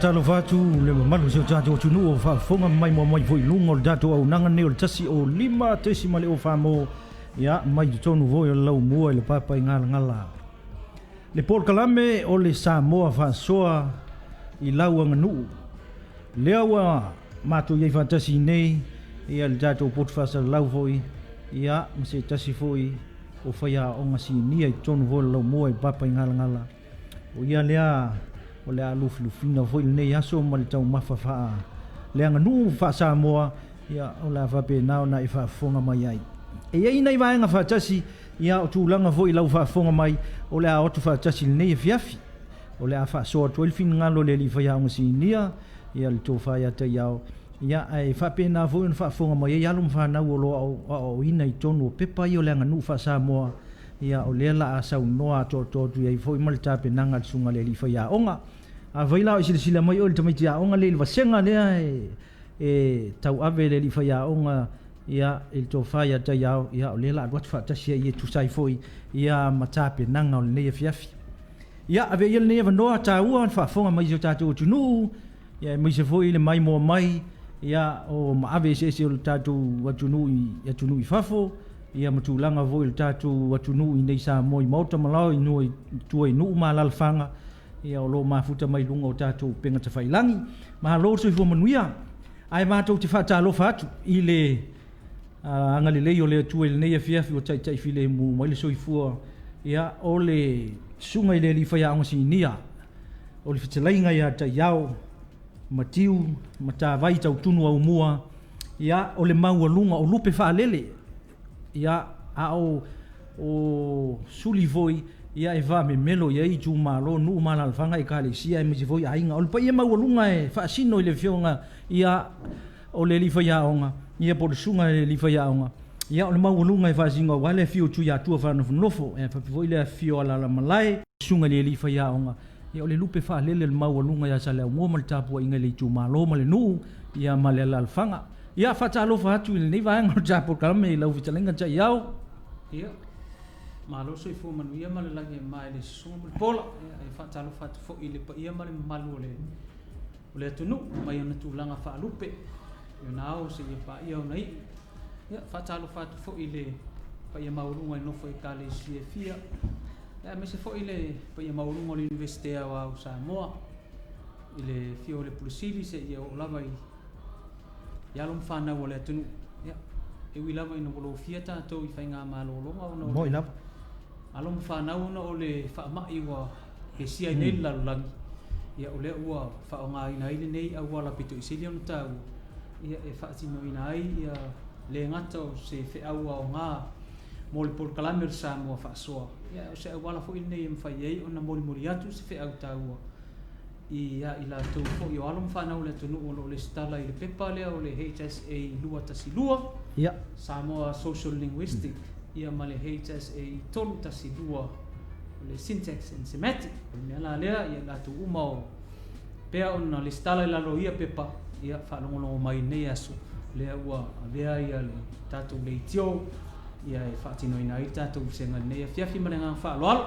Faatalofa atu le mamalu o si o tatou atunuu o faafofoga mai moa mai foi i luga o le tatou auaunaga lenei o le 105.0 mo ia mai totonu foi o le laumua i le Papaigalagala. Le polokalame o le Samoa Faasoa i lau aganuu. Lea ua matou i ai faatasi nei ia le tatou potu faasalalau foi ia ma se tasi foi o faiaoga sinia i totonu foi o le laumua i le Papaigalagala. O ia lea o le a lufilufiina foi lenei aso ma le taumafa faa le aganuu faa-Samoa, ia o le a faapena ona e faafofoga mai ai. E i ai nai vaega faatasi, ia o tulaga foi i lau faafofoga mai, o le a o atu faatasi i lenei afiafi. O le a faasoa atu ai le finagalo o le alii faiaoga sinia, ia le tofa ia Taiao, ia ae faapena foi ona faafofoga mai ai alo ma fanau o lo o aoaoina i totonu o pepa ia o le aganuu faa-Samoa, Ia, o lea o le a saunoa atoatoa atu i ai foi ma le tapenaga a le Susuga i le Alii Faiaoga. Afai la o e silasila mai oe i le tamaiti aoga lea i le vasega lea e tauave e le Alii Faiaoga ia, i le tofa ia Taiao, ia o lea o le a alu atu faatasi ai e tusa ai foi ia ma tapenaga o lenei afiafi. Ia, avea ia lenei avanoa taua i le faafofoga mai a si o tatou atunuu, ia aemaise foi le maimoa mai ia o maave eseese o le tatou atunuu i atunuu i fafo, ia ma tulaga foi o le tatou atunuu i inei i Samoa i maota ma laoa i nua i tua i nuu ma alaalafaga, ia o lo o mafuta mai luga o tatou upega tafailagi. Malo le soifua manuia. Ae matou te faatalofa atu i le agalelei o le Atua i lenei afiafi ua taitai filemu mai le soifua ia o le Susuga i le Alii Faiaoga Sinia o le Fetalaiga ia Taiao Matiu Matavai Tautunu Aumua, ia, o le maualuga o lupe faalele, ia, a o o suli foi, ia, e faamemelo i ai itumalo, nuu ma alaalafaga, ekalesia aemaise foi aiga. O le paia maualuga e faasino i le Afioga ia o le alii faiaoga, ia po o le susuga i le alii faiaoga, ia o le maualuga e faasino aua le afio o Tuiatua Faanofonofo, e faapea foi le afifio o Alalamalae, susuga i le alii faiaoga, ia o le lupe faalele o le maualuga ia Saleaaumua ma le tapuaiga i le itumalo ma le nuu, ia ma le alaalafaga. Ia, faatalofa atu i lenei vaega o le tatou i lau fetalaiga Taiao. Ia, malo le soifua manuia ma le lagi e mama i le susuga Mulipola. Ia, e faatalofa atu foi i le paia ma le mamalu o le o le atunuu mai ona tulaga faalupe i ona ao seia paia ona iu. Ia, faatalofa atu foi i le paia maualuga i nofo a Ekalesia e fia, aemaise foi le paia maualuga o le Iunivesite Aoao o Samoa i le afio o le Pule Sili seia oo lava i alo ma fanau a le atunuu. Ia, e ui lava ina ua lofia tatou i faigamalologa ona o le alo ma fanau ona o le faamai ua pesia ai nei le lalolagi, ia o lea ua faaaogaina ai lenei auala pito i sili ona taua ia e faatinoina ai ia le gata o se feau aoga mo le polokalame o le Samoa Faasoa, ia o se auala foi lenei e mafai ai ona molimoli atu se feau taua ia i latou foi o alo ma fanau o le atunuu o lo o lesitala i le pepa lea o le HSA 212, Ia. Samoa Social Linguistic, ia ma le HSA 312, o le Syntax and Semantic. O le mea la lea, ia i latou uma o pea ona lesitala i lalo o ia pepa, ia faalogologo mai i lenei aso, lea ua avea ia le tatou leitio ia e faatinoina ai le tatou vasega i lenei afiafi ma le agaga faaaloalo.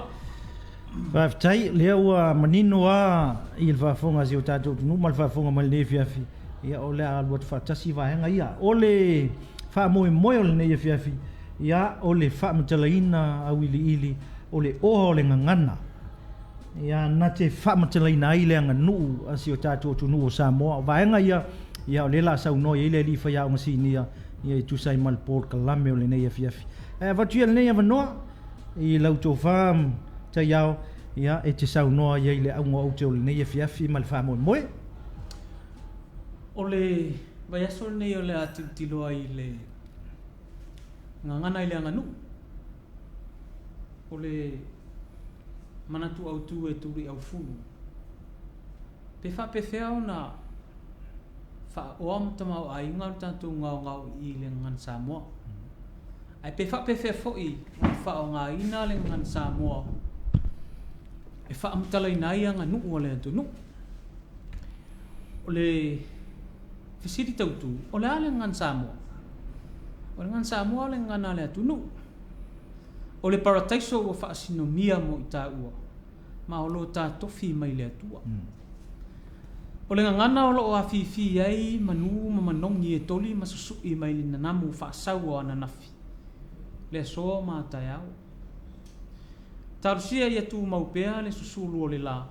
Faafetai, o lea ua manino lava i le faafofoga a si o tatou atunuu ma le faafofoga mai i lenei afiafi, ia o le a alu atu faatasi vaega ia. O le faamoemoe o lenei afiafi, ia o le faamatalaina auiliili o le oa o le gagana, ia na te faamatalaina ai le aganuu a si o tatou atunuu o Samoa. O vaega ia, ia o lea o le a saunoa i ai le alii faiaoga sinia, ia e tusa ai ma le polokalame o lenei afiafi. Ae avatu ia lenei avanoa i lau tofa Taiao, ia, e te saunoa i ai i le auga o aute o lenei afiafi ma le faamoemoe. O le vaiaso lenei o le a tilotilo ai i le gagana i le aganuu. O le manatu autu e tuliaufulu, pe faapefea ona faaoa ma tamaoaiga lo tatou gaogao i i le gagana Samoa. Ae pe faapefea foi ona faaaogaina le gagana Samoa e faamatalaina ai aganuu a le atunuu. O le fesili tautu, o le a le gagana Samoa? O le gagana Samoa o le gagana a le atunuu. O le parataiso ua faasinomia mo i taua, ma o lo ta tofi mai le Atua. O le gagana o lo o afifi ai manu ma manogi e toli ma susu'i mai le nanamu faasau o ananafi, le aso ma a taeao. Talosia ia tumau pea le susulu o le la.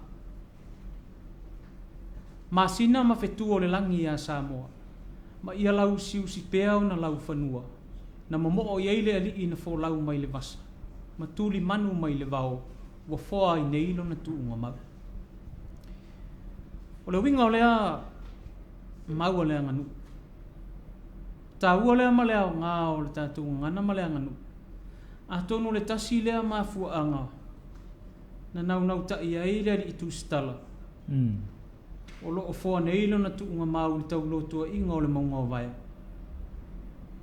Masina ma fetu o le lagi iā Samoa, ma ia lauusiusi pea ona laufanua, na momoo i ai le alii na folau mai le vasa, ma tuli manu mai le vao, ua foa ai nei lona tuuga mau. O le uiga o lea mau a le aganuu, taua lea ma le aoga o le tatou gagana ma le aganuu, atonu o le tasi lea mafuaaga na naunautai ai le alii Tusitala, o lo o foa nei lona tuuga mau i le taulotuaiga o le mauga o Vaea,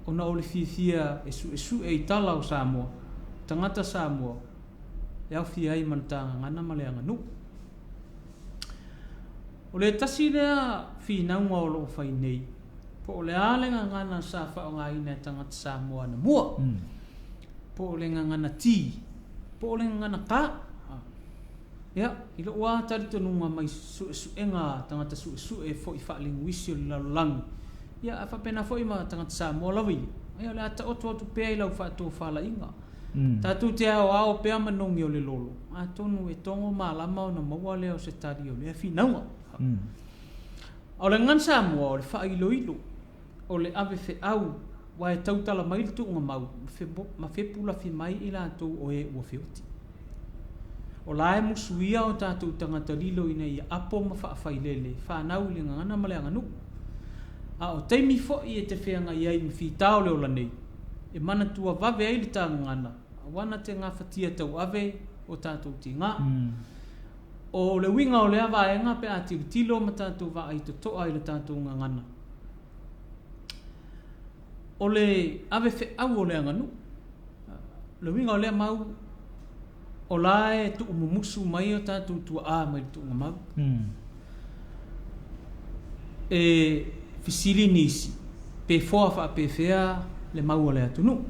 ona o le fiafia e suesue i tala o Samoa, tagata Samoa, e aofia ai ma le ta gagana ma le aganuu. O le tasi lea finauga o lo o fai nei, po o le a le gagana sa faaaogaina e tagata Samoa anamua, po o le gagana T, po o le gagana K. Ia, i lou lava talitonuga mai suesuega a tagata suesue foi faalinguisi o le lalolagi, ia ae faapena foi ma tagata Samoa lava ia, ia o le a taoto atu pea i lau faatofalaiga. Tatou te aoao pea manogi o le lolo, atonu e togo malama ona maua lea o se tali o lea finauga. A o le gagana Samoa, o le faailoilo, o le ave feau, aua e tautala mai le tuugamau ma fepulafi mai i latou o e ua feoti. O la e musuia o tatou tagata lilo ina ia apo ma faafailele fanau i le gagana ma le aganuu. A o taimi foi e te feagai ai ma fita o le ola nei, e manatua vave ai le ta gagana, aua na te gafatia tauave o tatou tiga. O le uiga o lea vaega pe a tilotilo ma tatou vaai totoa i le tatou gagana, o le ave feau o le aganuu. O le uiga o lea mau, o la e tuumumusu mai o tatou tuaa mai le tuugamau. E fesili nisi, pe foa faapefea le mau a le atunuu.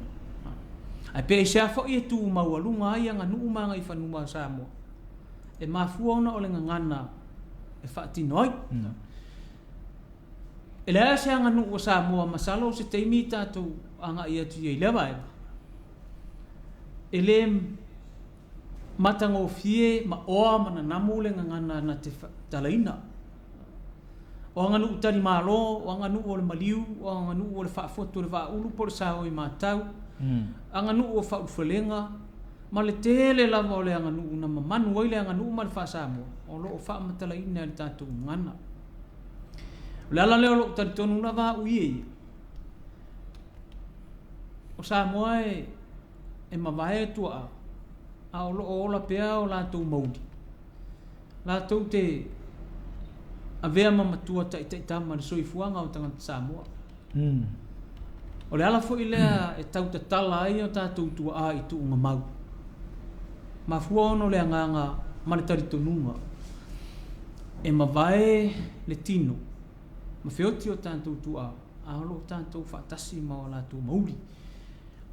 Ae pe aisea foi e tu maualuga ai aganuu ma agaifanua a Samoa, e mafua ona o le gagana e faatino ai. E leai se aganuu a Samoa, masalo o se taimi tatou agai atu i ai i lea vaega, e le matagofie ma oa ma nanamu le gagana na te talaina. O aganuu talimalo, o aganuu o le maliu, o aganuu o le faafotu o le vaaulu po o le sao i matau, aganuu o faaulufalega, ma le tele lava o le aganuu na mamanu ai le aganuu ma le faa-Samoa, o lo o faamatalaina e le tatou gagana. O le ala lea o lou talitonu lava au ia ia, o Samoa e mavae tuaa, a o lo o ola pea o latou mauli, latou te avea ma matua taitaitama i le soifuaga o tagata Samoa. O le ala foi lea e tau tatala ai o tatou tuaa i tuugamau. Mafua ona o le agaga ma le talitonuga e mavae le tino ma feoti o tatou tuaa, a o lo o tatou faatasi ma o latou mauli.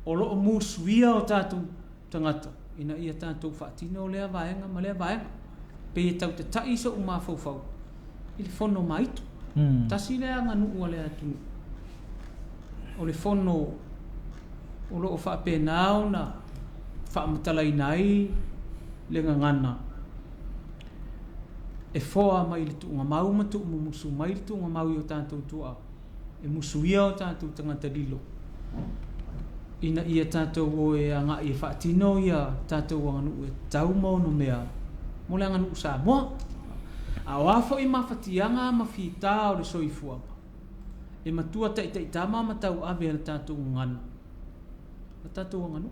O lo o musuia o tatou tagata ina ia tatou faatino lea vaega ma lea vaega. Pei e tau tata'i so'u mafaufau i le fono maitu. Tasi lea aganuu a le atunuu, o le fono o lo o faapena ona faamatalaina ai le gagana e foa mai le tuugamau ma tuumumusu mai le tuugamau i o tatou tuaa, e musuia o tatou tagata lilo ina ia tatou o e agai e faatino ia tatou aganuu e tatau ma onomea mo le aganuu Samoa. A o a foi mafatiaga ma fita o le soifuaga, e matua taitaitama ma tauave e le tatou gagana, le tatou aganuu.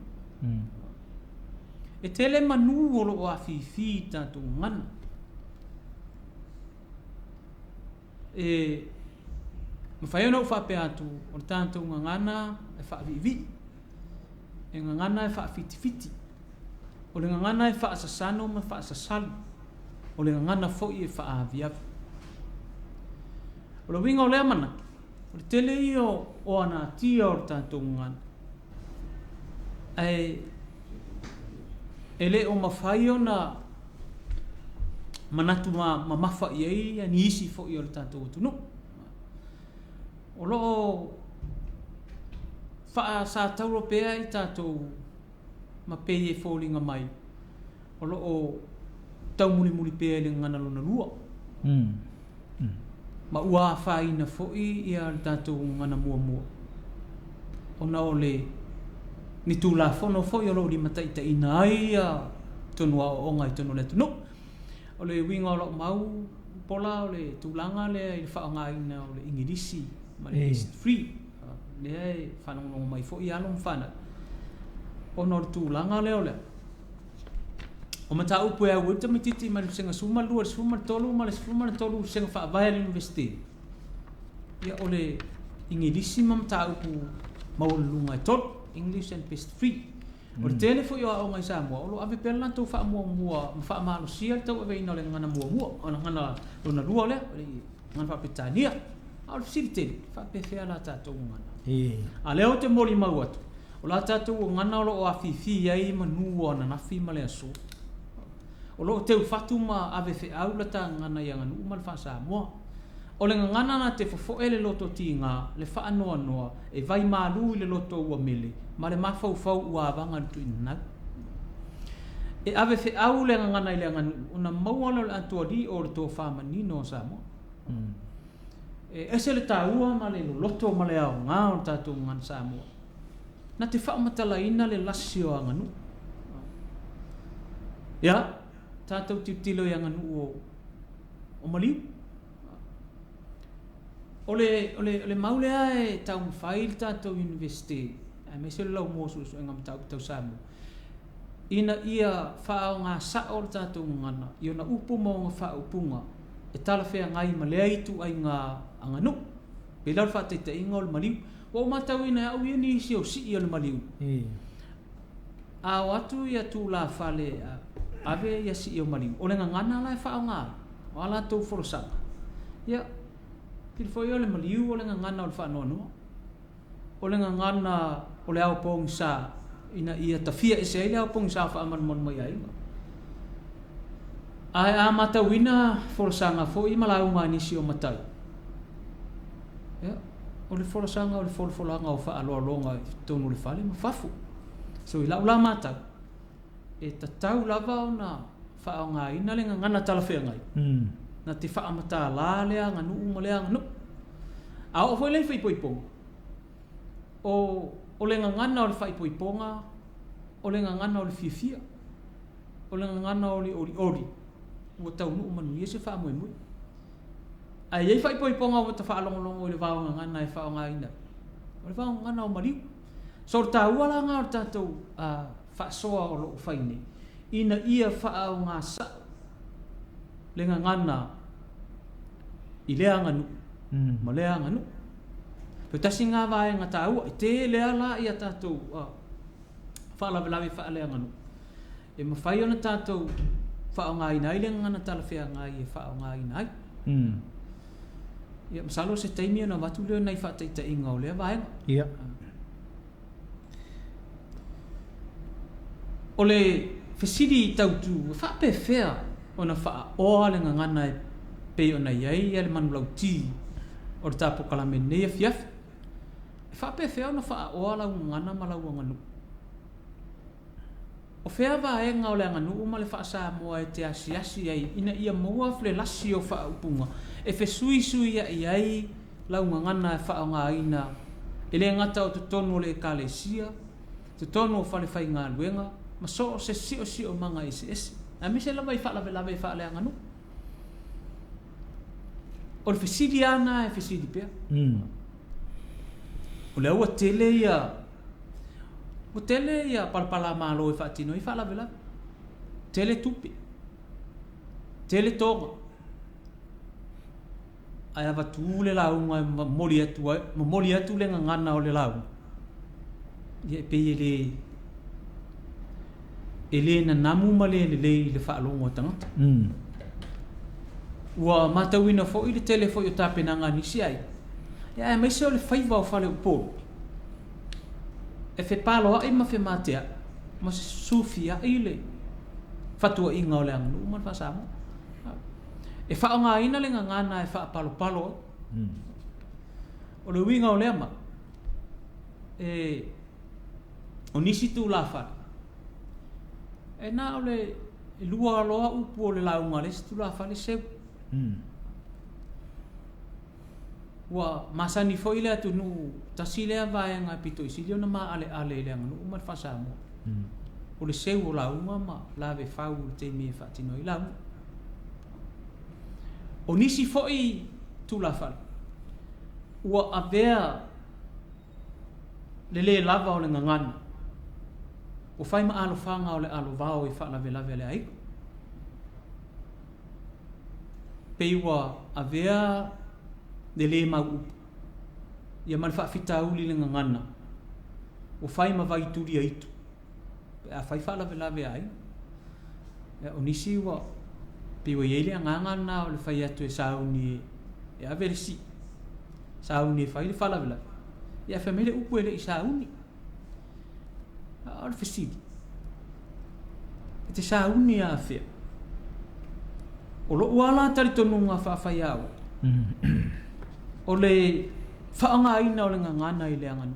E tele manu o lo o afifi i tatou gagana. E mafai ona ou faapea atu, o le tatou gagana e faaviivii, e gagana e faafitifiti, o le gagana e faasasano ma faasasalu, o le gagana foi e faaaviavi. O le uiga o lea manatu, o le tele ia o anatia o le tatou gagana, ae e le o mafai ona manatu mamafa i ai nisi foi o le tatou atunuu. O lo o faasatauro pea i tatou ma pei e foliga mai o lo o taumulimuli pea i le gagana lona lua. Ma ua afaina foi ia le tatou gagana muamua ona o le ni Tulafono foi o lo o limataitaiina ai ia tonu aoaoga i totonu o le atunuu. O le uiga o lau mau pola o le tulaga lea i le faaaogaina o le Igilisi ma le Best Three, lea e faalogologo mai foi alo ma fanau, ona o le tulaga lea o le o mataupu e au ai le tamaitiiti mai le vasega 12 i le 13 ma le 13 vasega faavae a le Iunivesite, ia o le Igilisi ma mataupu maualuluga e tolu, English and Best Three. O le tele foi o aoga i Samoa o lo o ave pea le latou faamuamua ma faamalosia le tauaveina o le gagana muamua, o le gagana lona lua lea, o le gagana faa-Peretania. A o le fesili tele, e faapefea la tatou gagana? A lea ou te molimau atu, o la tatou gagana o lo o afifi ai manu o ananafi ma le aso. O lo o teufatu ma ave feau la ta gagana i aganuu ma le faa-Samoa. O le gagana na te fofoe le loto tiga, le faanoanoa, e vai malu i le loto ua mele, ma le mafaufau ua avaga i le tuinanau. E ave feau le gagana i le aganuu ona maua lea o le atoalio o le tofa manino o Samoa. E ese le taua ma le loloto ma le aoga o le tatou gagana Samoa. Na te faamatalaina le lasi o aganuu. Ia, tatou tilotilo i aganuu o maliu. O le, o le, o le mau lea e taumafai le tatou Iunivesite, aemaise o le laumua o suesuega mataupu tau Samoa, ina ia faaaoga sao le tatou gagana i ona upu ma ona faaupuga e talafeagai ma lea ituaiga aganuu. Pei la o le faataitaiga o le maliu. Ua ou matauina e au ia nisi o sii o le maliu. A o atu ia tulafale ave ia sii o maliu, o le gagana la e faaaoga ai, o a latou folasaga. Ia, pili foi o le maliu o le gagana o le faanoanoa. O le gagana o le ao pogisa ina ia tafia ese ai le ao pogisa o faamalumalu mai aiga. Ae a matauina folasaga foi ma lauga a nisi o matai, ia, o le folasaga o le folafolaga o faaaloaloga i totonu o le fale ma fafo. So i lau la matau, e tatau lava ona faaaogaina le gagana talafeagai na te faamatala lea aganuu ma lea aganuu. A oo foi la i faaipoipoga, o le gagana o le faaipoipoga, o le gagana o le fiafia, o le gagana o le olioli, ua taunuu manuia se faamoemoe. Ae i ai faaipoipoga ua ta faalogologo i le vaogagana e faaaogaina ai, o le vaogagana o maliu. So o le taua la lena o le tatou faasoa o lo o fai nei, ina ia faaaoga sao le gagana i lea aganuu ma lea aganuu. Pe tasi lena vaega taua, e tele lava la ia tatou faalavelave faaleaganuu e mafai ona tatou faaaogaina ai le gagana talafeagai e faaaogaina ai. Ia, masalo o se taimi ona avatu lea o nai faataitaiga o lea vaega. Ia. O le fesili tautu, e faapefea ona faaoa le gagana e pei ona i ai le manulauti o le tapokalame i lenei afiafi? E faapefea ona faaoa lau gagana ma lau aganuu? O fea vaega o le aganuu ma le faa-Samoa e te asiasi ai ina ia maua le lasi o faaupuga e fesuisuia'i ai lau gagana e faaaogaina e le gata o totonu o le Ekalesia, totonu o falefaigaluega ma so o se siosiomaga eseese, aemaise lava i faalavelave faaleaganuu? O le fesili lava lena e fesili pea. O lea ua tele ia ua tele ia palapalamalo e faatino ai faalavelave. Tele tupe, tele toga. Ae avatu le lauga e momoli atu ai, momoli atu le gagana o le lauga. Ia e pei e le e le nanamu ma le lelei i le faalogo a tagata. Ua matauina foi le tele foi o tapenaga a nisi aiga, ia aemaise o le faiva o fale o Upolu, e fepaloai ma femateai ma sufiai le fatuaiga o le aganuu ma le faa-Samoa. E faaaogaina le gagana e faapalopalo ai. O le uiga o lea mau, e, o nisi tulafale, e na o le lua loa upu o le lauga a le isi tulafale seu. Ua masani foi le atunuu, tasi lea vaega e pito i sili ona maaleale i le aganuu ma le faa-Samoa. O le seu o lauga ma lavefau i le taimi e faatino ai lauga. O nisi foi tulafale, ua avea le lē lava o le gagana, ua fai ma alofaga o le alovao i faalavelave a le aiga. Pei ua avea le lē mau upu, ia ma le faafitauli i le gagana, ua fai ma vai tuli aitu, pe a fai faalavelave a aiga. Ia, o nisi ua pei ua i ai le agaga lena o le fai atu e sauni e ave le sii, sauni e fai le faalavelave, ia ae fai mai le upu e le i sauni. A o le fesili, e te sauni afea? O lou lava la talitonuga faafaiaoga, o le faaaogaina o le gagana i le aganuu.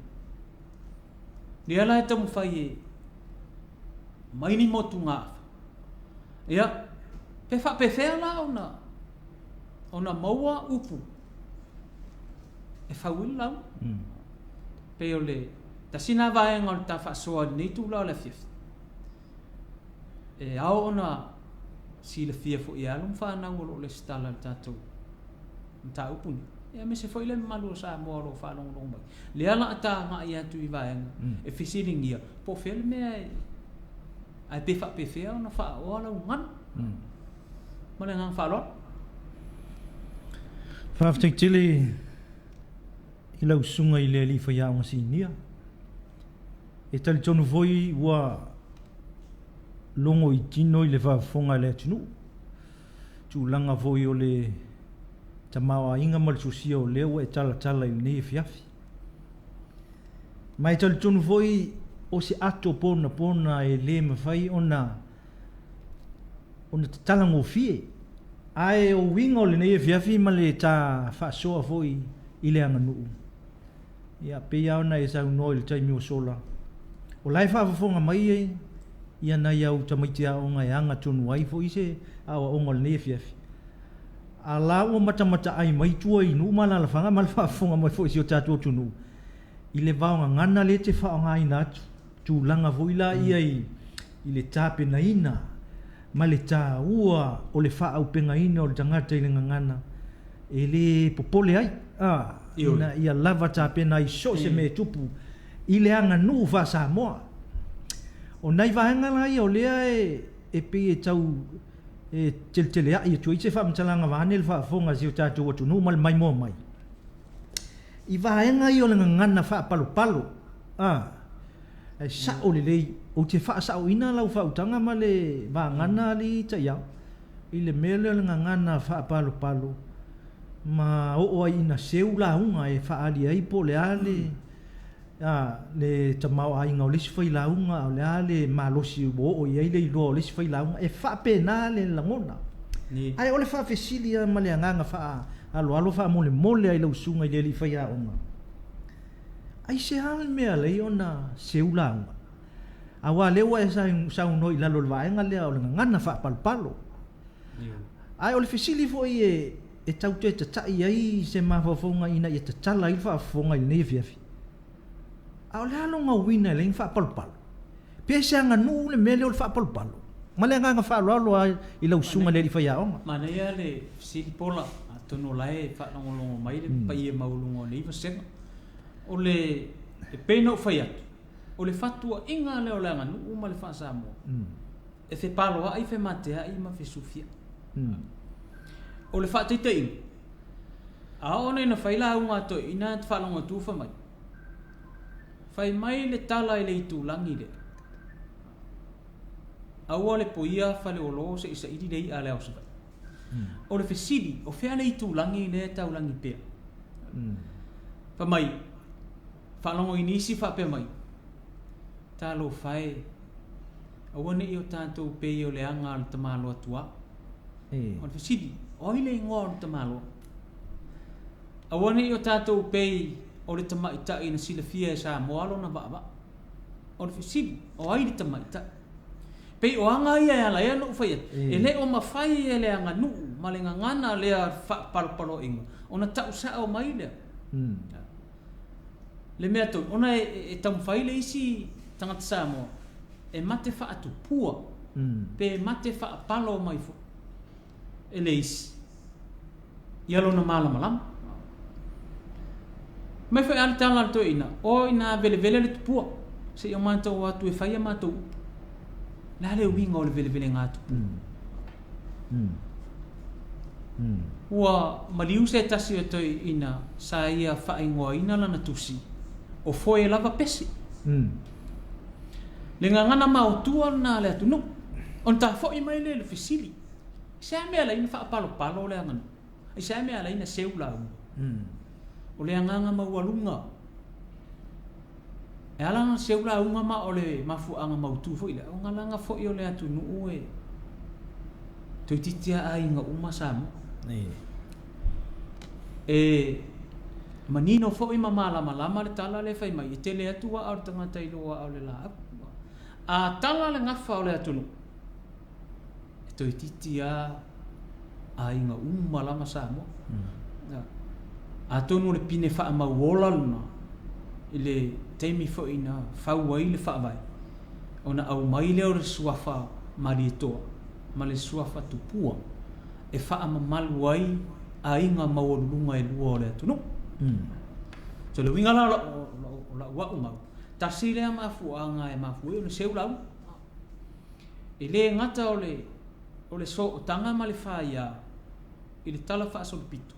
Lea la e taumafai e mai ni motugaafa. Ia, pe faapefea la ona ona maua upu e fau ai le lauga. Pei o le tasi lena vaega o le ta faasoa i lenei itula o le afiafi. E ao ona silafia foi e alo ma fanau o lo o resitala i le tatou mataupu lenei, aemaise foi le mamalu o Samoa o lo o faalogologo mai. Lea o le a ta agai atu i vaega e fesiligia po o fea le mea e, ae pe faapefea ona faaoa lau gagana. Ma le agaga faaaloalo. Faafetai tele i lau susuga i le alii faiaoga sinia. E talitonu foi ua logo i tino i le faafofoga a le atunuu, tulaga foi o le tamaoaiga ma le sosia o lea ua e talatala i lenei afiafi. Ma e talitonu foi o se ato ponapona e le mafai ona ona tatala gofie. Ae o uiga o lenei afiafi ma le ta faasoa foi i le aganuu, ia pei lava ona e saunoa i le taimi ua sola, o la e faafofoga mai ia nai au tamaiti aoga e aga tonu ai foi se aoaoga o lenei afiafi. A la ua matamataai mai tua i nuu ma alaalafaga ma le faafofoga mai foi i si o tatou atunuu i le vaogagana lea e te faaaogaina atu, tulaga foi la ia i le tapenaina ma le taua o le faaaupegaina o le tagata i le gagana e le popole ai, a, ina ia lava tapena ai so o se mea e tupu i le aganuu faa-Samoa. O nai vaega la ia o lea e pei e tau e teleteleai atu ai se faamatalaga vaeane le faafofoga a si o tatou atunuu ma le maimoa mai i vaega ia o le gagana faapalopalo, a, e sao lelei. Ou te faasaoina lau faautaga ma le vagana alii taiao i le mea lea o le gagana faapalopalo ma oo ai ina seu lauga e faaali ai po o le a le a, le tamaoaiga o le isi failauga, a o le a le malosi ua oo i ai le iloa o le isi failauga. E faapena le lagona. Ae o le faafesili lava ma le agaga faaaloalo faamolemole lava i lau susuga i le alii faiaoga, aisea le mea alai ona seu lauga? Aua o lea ua e saunoa i lalo o le vaega lea o le gagana faapalopalo. Ae o le fesili foi e tau toe tatai ai se mafaufauga ina ia tatala ai le faafofoga i lenei afiafi, a o le a lona uiga e leai ni faapalopalo? Pe se aganuu le mea lea o le faapalopalo? Ma le agaga faaaloalo lava i lau susuga i le alii faiaoga. Manaia le fesili Paula, atonu o la e faalogologo mai le paia maualuga o nei vasega. O le, e pei ona ou fai atu, o le fatuaiga lea o le aganuu ma le faa-Samoa, e fepaloai, femateai ma fesufiai. O le faataitaiga, a oo nei ina fai lauga a toeaiina ta faalogo atu fai mai, fai mai le tala i le itulagi lea, aua le poia faleolo se i saili le i'a a le ao Savaii. O le fesili, o fea le itulagi lea e taulagi pea? Fai mai, faalogo i nisi faapea mai, talofa e, aua ne i o tatou pei o le aga a le tamaloa tuā. O le fesili, O ai le igoa o le tamaloa? Aua ne i o tatou pei o le tamaitai na silafia e Samoa lona vaavaa. O le fesili, o ai le tamaitai? Pei o aga ia e ala ai ona ou fai atu, e le o mafai e le aganuu ma le gagana lea faapalopaloaiga ona tau sao mai lea. Le mea tonu, ona e taumafai le isi tagata Samoa e mate faatupua pe mate faapalo mai foi e le isi ia lona malamalama. Mai foi a le tala a le toeaina, o ina velevele le tupua, se i o matou o atu e fai a matou upu. Le a le uiga o le velevelega tupua? Ua maliu se tasi o toeaiina sa ia faaigoaina lana tusi, o Foe lava Pese. Le gagana maotua lena a le atunuu. Ona tafo'i mai lea i le fesili, I se a mea alai na faapalopalo le aganuu? I se a mea alai na seu lauga? O le agaga maualuga e ala ona seu lauga ma o le mafuaaga mautu foi lea, o galaga foi o le atunuu e toeitiiti lava aiga uma Samoa. E manino foi ma malamalama le tala lea e fai mai, e tele atu aa o le tagata i lo aa o le laau. A tala le gafa o le atunuu, e toeitiiti lava aiga uma lava Samoa. Atonu o le pine faamauola lena i le taimi foi na fau ai le faavae, ona aumai lea o le suafa Malietoa ma le suafa Tupua e faamamalu ai aiga maualuluga e lua o le atunuu. So, le uiga la o lau au mau, tasi lea mafuaaga e mafua ai ona seu lauga. E le gata o le o le sootaga ma le faia i le tala faasolopito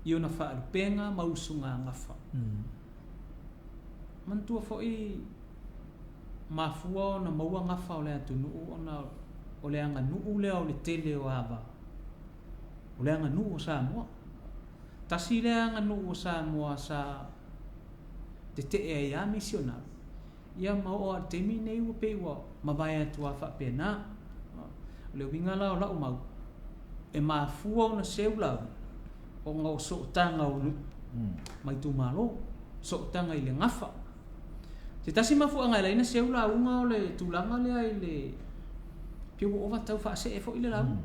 i ona faalupega ma usugagafa. Manatua foi mafua ona maua gafa o le atunuu ona o le aganuu lea o le tele o ava, o le aganuu o Samoa. Tasi lea aganuu o Samoa sa tetee ai lava misionari. Ia ma oo lava i le taimi lenei ua pei ua mavae atu lava faapena. O le uiga la o lau mau, e mafua ona seu lauga ona o sootaga o nuu ma itumalo, sootaga i le gafa. Se tasi mafuaaga e ala ai ona seu lauga o le tulaga lea i le pei ua ova tau faasee foi le lauga.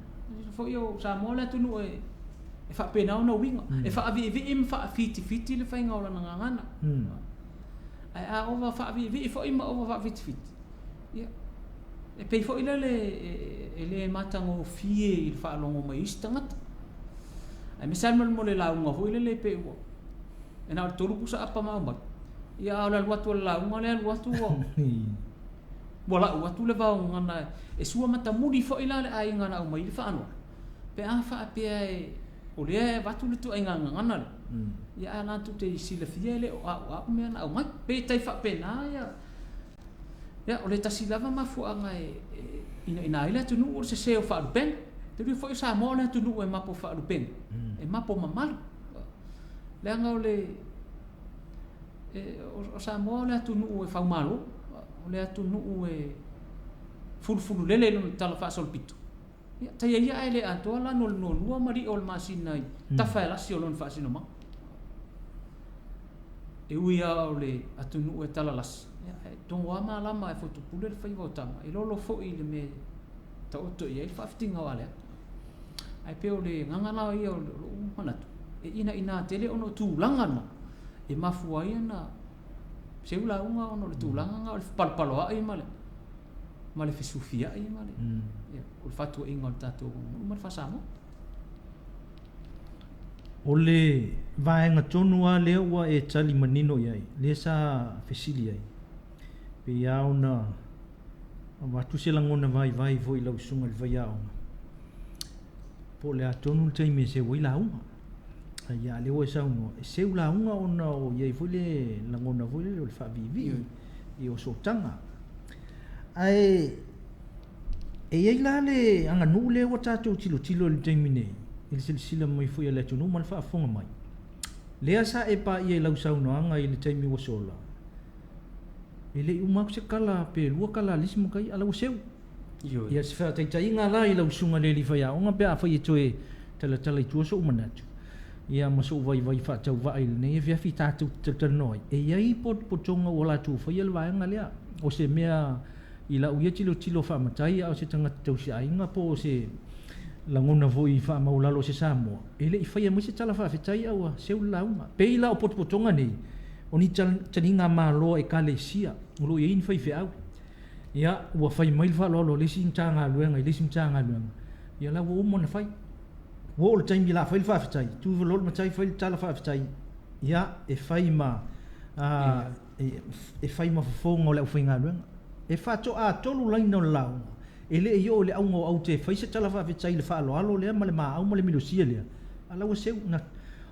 Foi o Samoa le atunuu e faapena ona uiga, e faaviivii ma faafitifiti le faiga o lana gagana. Ae a ova faaviivii foi ma ova faafitifiti, ia, e pei foi lele e le matagofie i le faalogo mai a isi tagata. Aemaise lava mo le lauga foi lele pei ua e na o le 3 pusa apa ma aumai, ia a o le alu atu o le lauga lea alu atu ua ua lau atu le vaogagana e sua matamuli foi la le aiga na aumai le faaaloalo pe a faapea e o lea e avatu le ituaiga gagana lea, ia ae latou te silafia e le o a'ua'u mea na aumai. Pe tai faapena ia, ia o le tasi lava mafuaaga e inaina ai le atunuu o le sese o faalupega. Te lua foi o Samoa o le atunuu e mapo faalupega, e mapo mamalu. Leaga o le o Samoa o le atunuu e faumalo, o le atunuu e fulufululele i lona tala faasolopito. Ia, taia ia ae le atoa la no le nuanua ma li'o o le masina i tafa e lasi o lona faasinomaga. E ui lava o le atunuu e talalasi, ia, ae togo lava malama ae fotupule le faiva o tama, e lolo foi i le mea e taoto i ai le faafitiga o aleaga. Ae pei o le agaga la ia o lou manatu, e inaina tele ona o tulaga na e mafua ai ona seu lauga ona o le tulaga na o le palopaloai ma le ma le fesufiai ma le, ia, o le fatuaiga o le tatou aganuu ma le faa-Samoa. O le vaega tonu lava lea ua e tali manino i ai, lea sa fesili ai, pei lava ona avatu se lagona vaivai foi i lau susuga i le faiaoga, po o le a tonu le taimi e seu ai lauga. Ia, a lea ua e saunoa, e seu lauga ona o i ai foi le lagona foi lele o le faaviivii i osootaga. Ae e i ai la le aganuu lea ua tatou tilotilo i le taimi nei, i le silasila mai foi a le atunuu ma le faafofoga mai, lea sa e paia i lau saunoaga i le taimi ua sola, e le i uma atu se kala pe lua kala a le isi matai, a la ua seu. Ia, se faataitaiga la i lau susuga i le alii faiaoga pe afai e toe talatala i tua so'u manatu ia ma so'u vaivai faatauvaa i lenei afiafi tatou te talatalanoa ai. E i ai potopotoga ua latou faia le vaega lea, o se mea i lau ia tilotilo faamatai a o se tagata tausiaiga po o se lagona foi faamaualalo o se Samoa, e le i faia mai se tala faafetai a ua seu le lauga. Pei la o potopotoga nei, o ni taligamalo a Ekalesia o lo o i ai ni faifeau. Ia, ua fai mai le faaaloalo a le isi Matagaluega i le isi Matagaluega, ia la ua uma ona fai. Ua oo i le taimi o le a fai le faafetai, tu ifo loa le matai fai le tala faafetai, ia, e fai ma, e fai ma fofoga o le aufaigaluega. E faatoa tolu laina o le lauga, e le i oo i le auga o aute e fai se tala faafetai i le faaaloalo lea ma le maau ma le minosia lea, a la ua seu. Na,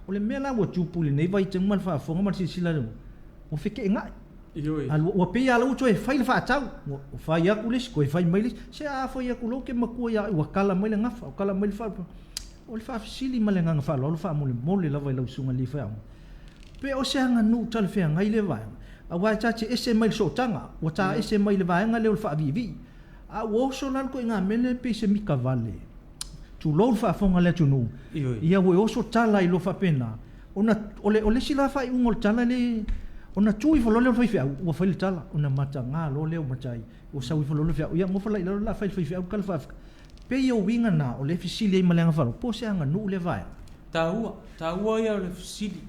o le mea la ua tupu i lenei vaitaimi ma le faafofoga ma le silasila, ua feke'ena'i. Ioe. A ua pei lava la ua toe fai le faatau, ua fai atu le isi, toe fai mai le isi. Se a fai atu loa ou te matua ia oe, ua tala mai le gafa, ua tala mai le faa... O le faafesili ma le agaga faaaloalo faamolemole lava i lau susuga i le alii faiaoga, pe o se aganuu talafeagai lea vaega, aua e ta te ese mai le sootaga, ua ta ese mai le vaega lea o le faaviivii, a ua oso la le ituaiga mea lea pei se mitavale, tulou le faafofoga a le atunuu, ia ua oso tala ai loa faapena, ona o le, o le isi la faaiuga o le tala le, ona tu ifo loa lea o le faifeau, ua fai le tala, ona mataga loa lea o matai, ua sau ifo loa le faifeau, ia nofo la i lalo o le a fai e le faifeau le tala faafetai. Pei o uiga na o lea e fesili ai ma le agaga faaaloalo, po o se aganuu lea vaega? Taua, taua ia o le fesili.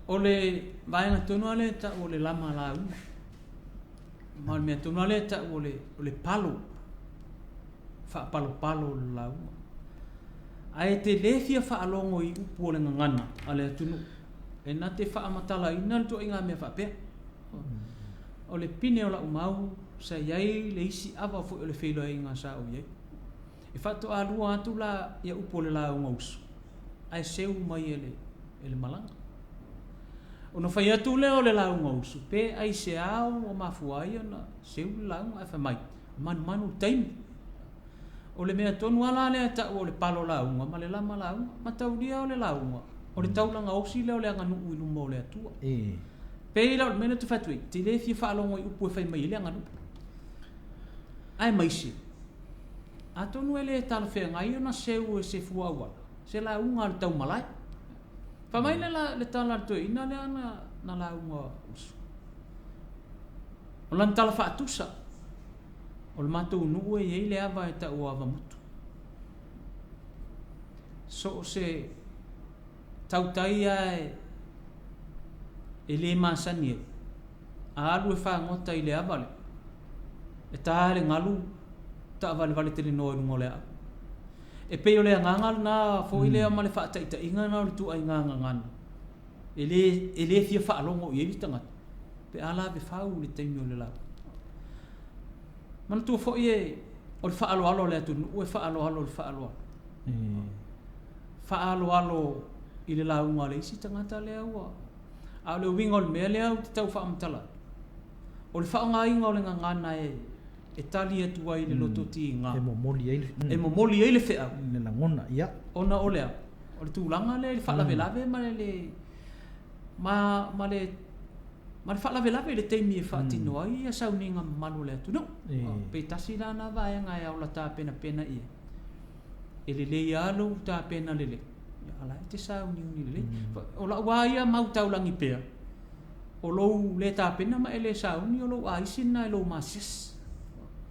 O le vaega tonu lava lea e tau o le lama lauga. Ma o le mea tonu lava lea e tau o le, o le palo, faapalopalo o le lauga. Ae e te le fia faalogo i upu o le gagana a le atunuu, e na te faamatalaina le ituaiga mea faapea. O le pine o lau mau, sa i ai le isi ava foi o le feiloaiga sa ou i ai. E faatoalua atu la ia upu o le lauga uso, ae seu mai e le, e le malaga. Ona fai atu lea o le lauga uso, pe aisea ua mafua ai ona seu le lauga, ae fai mai, manumanu i le taimi. O le mea tonu lava la lea e tau o le palo lauga ma le lama lauga. Mataulia o le lauga, o le taulaga osi lea o le aganuu i luma o le Atua. Pei la o le mea lea ou te fai atu ai, e te le fia faalogo i upu e fai mai ai le aganuu. Aemaise, atonu e le talafeagai ona seu e se fua auala se lauga a le taumalae. Fai mai le, le tala a le toeaina lea na, na lauga uso. O lana tala faatusa, o le matou nuu e i ai le ava e tau o Avamutu. So o se tautai lava e le masani ai, a alu e fagota i le ava lea, e ta le galu taavalevale telenoa i luga o le aau. E pei o le agaga lena foi lea ma le faataitaiga lena o le ituaiga gagana e le, e le fia faalogo i ai le tagata pe a lavefau i le taimi o le lauga. Manatua foi e, o le faaaloalo a le atunuu e faaaloalo i le faaaloalo. Faaaloalo i le lauga a le isi tagata lea ua... A o le uiga o le mea lea ou te tau faamatala atu, o le faaaogaina o le gagana e, e tali atu ai i le loto tiga, E momoli ai le, e momoli ai le feau, le lagona, ia. Ona o le a? O le tulaga lea i le faalavelave ma le, ma, ma le, ma le faalavelave i le taimi e faatino ai ia sauniga mamalu a le atunuu. Pe tasi la na vaega e aola tapenapena i ai, e lelei lava lou tapena lelei, a la e te sauniuni lelei. O lau lava ia mau taulagi pea, o lou le tapena ma e le sauni, o lou aisi lena i lou masese.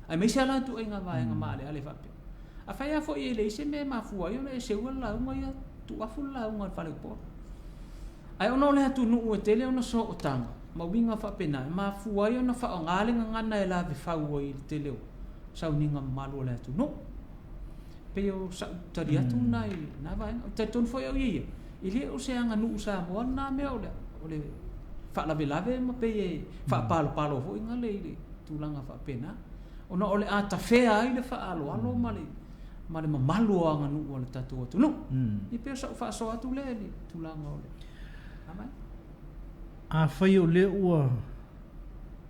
Aemaise lava la ituaiga vaega maaleale faapea. Afai lava foi e leai se mea e mafua ai ona e seua le lauga ia, tuuafu le lauga a le faleupolu. Ae ona o le atunuu e tele ona sootaga ma uiga faapena, e mafua ai ona faaaoga le gagana e lavefau ai i le tele o sauniga mamalu a le atunuu. Pei o sau tali atu lena i lena vaega. Ou te talitonu foi au ia ia, e le o se aganuu Samoa lena mea o le, o le faalavelave ma pei e faapalopalo foi gale i le tulaga faapena, ona o le a tafea ai le faaaloalo ma le, ma le mamalu o aganuu a le tatou atunuu. Ia pei o sau faasoa atu lea i le tulaga o le vaega. Afai o lea ua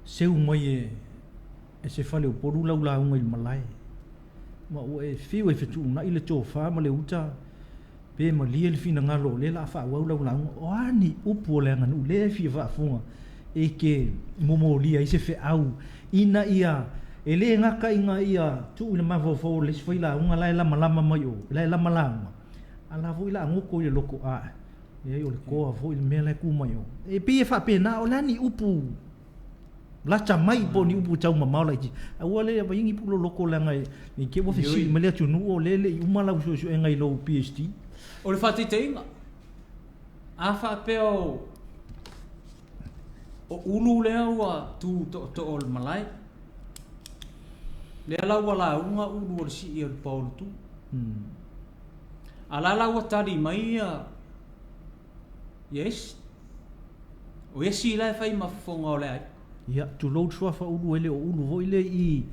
seu mai e e se faleupolu lau lauga i le malae, ma ua e fiu e fetuunai le tofa ma le uta, pe malie le finagalo o lea o le a faaauau lau lauga, o a ni upu o le aganuu lea e fia faafofoga e te momolia ai se feau ina ia E lē gata ina ia tuu i le mafaufau o le isi failauga la e lamalama mai o, la e lama lauga, a o la foi o le a goto i le loto, a leai o le toa foi le mea la e tu mai o. E pei e faapena, o le a ni upu lata mai po o ni upu taumamao laitiiti, aua le avaia ni upu loloto leaga ne i te i ua fesili mai le atunuu o lea e le i uma lau suesuega i lou PhD. O le faataitaiga, a faapea o O Ulu lea ua tu tootoo o le malae. Lea la ua lauga Ulu o le sii o le paolo tu. A la la ua tali mai ia ia Esi. O Esi la e fai ma fofoga o le aiga. Ia, tulou le suafa Ulu e le o Ulu foi lea i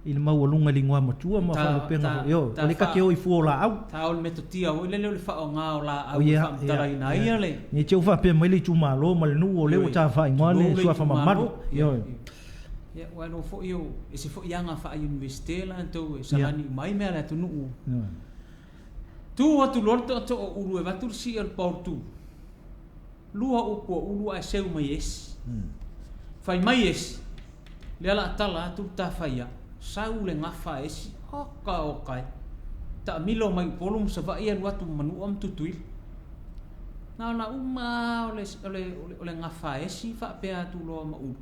i le maualuga i le igoamatua ma faalupega foi, ioe, o lea ta te o i fua o laau. Ta o le metotia foi lele o le faaaoga o laau e faamatalaina ai ia le. Ne i te i ua faapea mai le itumalo ma le nuu o lea ua ta faaigoa le suafa mamalu. Ioe. Ia, ua iloa foi o ese foi aga faa-Iunivesite latou e salani uma ai mea a le atunuu. Tu atu loa le tootoo o Ulu e avatu le sii o le paulutu. Lua upu a Ulu ae seu mai e esi. Fai mai esi, lea la a tala atu le ta faia, sau le gafa a esi, oka oka e. Taamilo mai Upolu ma Savaii alu atu ma Manua ma Tutuila. Na ona uma lava o le, o le, o le gafa a esi faapea atu loa ma Ulu.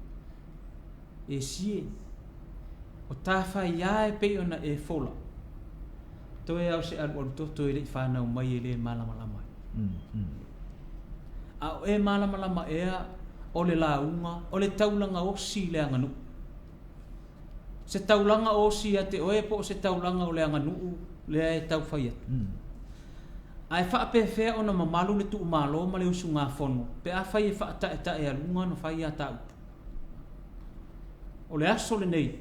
Esi e, o ta faia e pei ona e fola. Toe lava o se alualu toto e le i fanau mai e le malamalama ai. A o e malamalama ea o le lauga, o le taulaga osi i le aganuu. Se taulaga osi ia te oe po o se taulaga o le aganuu lea e tau fai atu. Ae faapefea ona mamalu le tuumalo ma le usugafono pe afai e faataetaealuga ona fai a ta upu? O le aso lenei,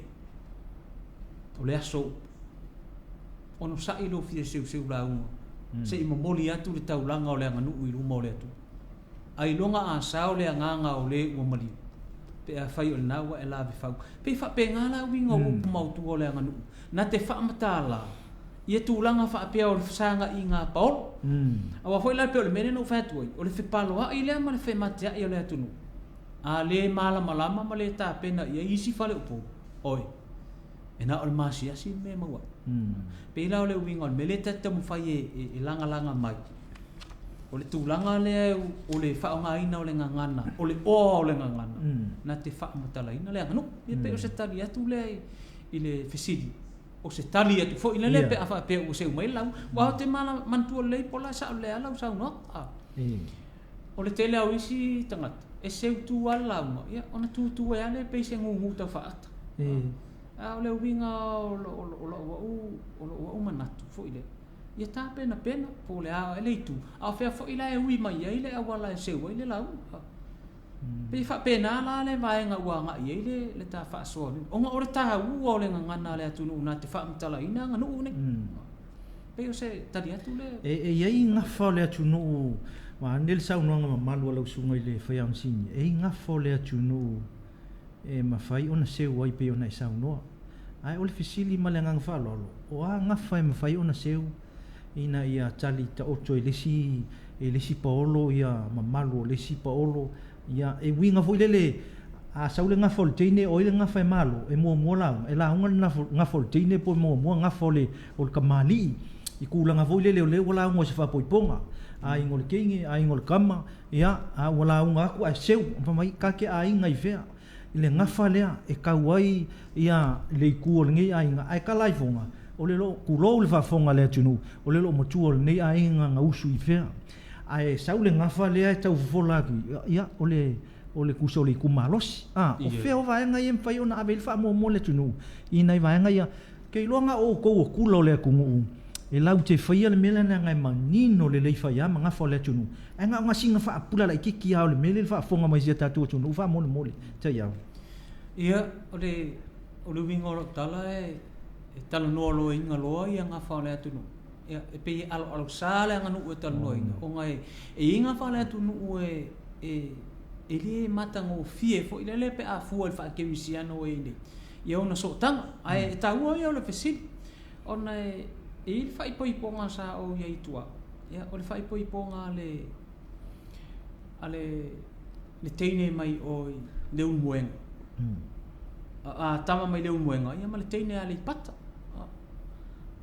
o le aso o upu. Onosai lou fia seuseu lauga, se i momoli atu le taulaga o le aganuu i luma o le Atua. Ailoga a sao le agaga o le ua maliu, pe afai o lena ua e lave fau. Pei faapena la uiga o upu maotua o le aganuu, na te faamatala ia tulaga faapea o le fesagaina a Paolo. Aua foi la pei o le mea lea na ou fai atu ai, o le fepaloai lea ma le femateai o le atunuu, a le malamalama ma le tapena i ai isi faleupolu, oi, e na o le masiasi le mea e maua ai. Pei la o le uiga o le mea lea ta te taumafai e lagalaga mai, o le tulaga lea o le faaaogaina o le gagana, o le oa o le gagana, na te faamatalaina le aganuu. Ia pei o se tali atu lea i le fesili, o se tali atu foi lea pe a faapea ua seu mai le lauga. Aua ou te manatua lelei po o le a sao lelei lava lau saunoaga. O le tele lava o isi tagata, e seu tu lava le lauga, ia ona tutu ai lava lea pei se gugu tau faaata. A o le uiga o lou au manatu foi lea, ia tapenapena po o le a le itu, a o fea foi la e ui mai ai le auala e seu ai le lauga. Pei e faapena la le vaega ua agai i ai le ta faasoa, ona o le taua o le gagana a le atunuu na te faamatalaina aganuu nei. Pei o se tali atu lea. E i ai gafa o le atunuu, vaeane le saunoaga mamalu a lau susuga i le Faiaonosini, e i ai gafa o le atunuu e mafai ona seu ai pei ona e saunoa. Ae o le fesili ma le agaga faaaloalo, o a gafa e mafai ona seu ina ia tali taoto e le isi, e le isi paolo ia mamalu o le isi paolo, ia e uiga foi lele, a sau le gafa o le teine, o ai le gafa e malo, e muamua lauga, e lauga le gafa o le teine po o muamua gafa o le, o le kamalii, i tulaga foi lele o lea ua lauga o se faapoipoga, aiga o le teine, aiga o le tama, Ia, a ua lauga atu ae seu, fai mai, ta te aiga i fea? I le gafa lea e tau ai ia le itu o lenei aiga, ae tala ifoga, o le loo, tulou le faafofoga a le atunuu, o le loomatua o lenei aiga na usu i fea? Ae sau le gafa lea e tau fofola atu, ia, o le, o le tusa o le itu malosi. A, o fea o vaega ia e mafai ona ave i ai le faamuamua a le atunuu i nai vaega ia? Ke iloa na o outou o kula o le atunuu e lau te faia le mea lea leaga e manino lelei fai a ma gafa o le atunuu, ae na o gasina faapula laitiiti a o le mea lea i le faafofoga mai si a tatou atunuu faamolemole. Taiao. Ia, o le, o le uiga o lau tala e, e talanoa loaina loa ia gafa o le atunuu. Ia, e pei e aloalosa le aganuu e talanoaina, ona e, e i ai gafa o le atunuu e, e, e le matagofie foi lele pe a fua i le faakerisiano ua i ai nei. Ia ona sootaga. Ae e taua ia o le fesili, ona e i ai le faaipoipoga sa ou i ai i tua, ia, o le faaipoipoga a le, a le, le teine mai o i Leulumoega. A tama mai Leulumoega ia ma le teine a Aleipata.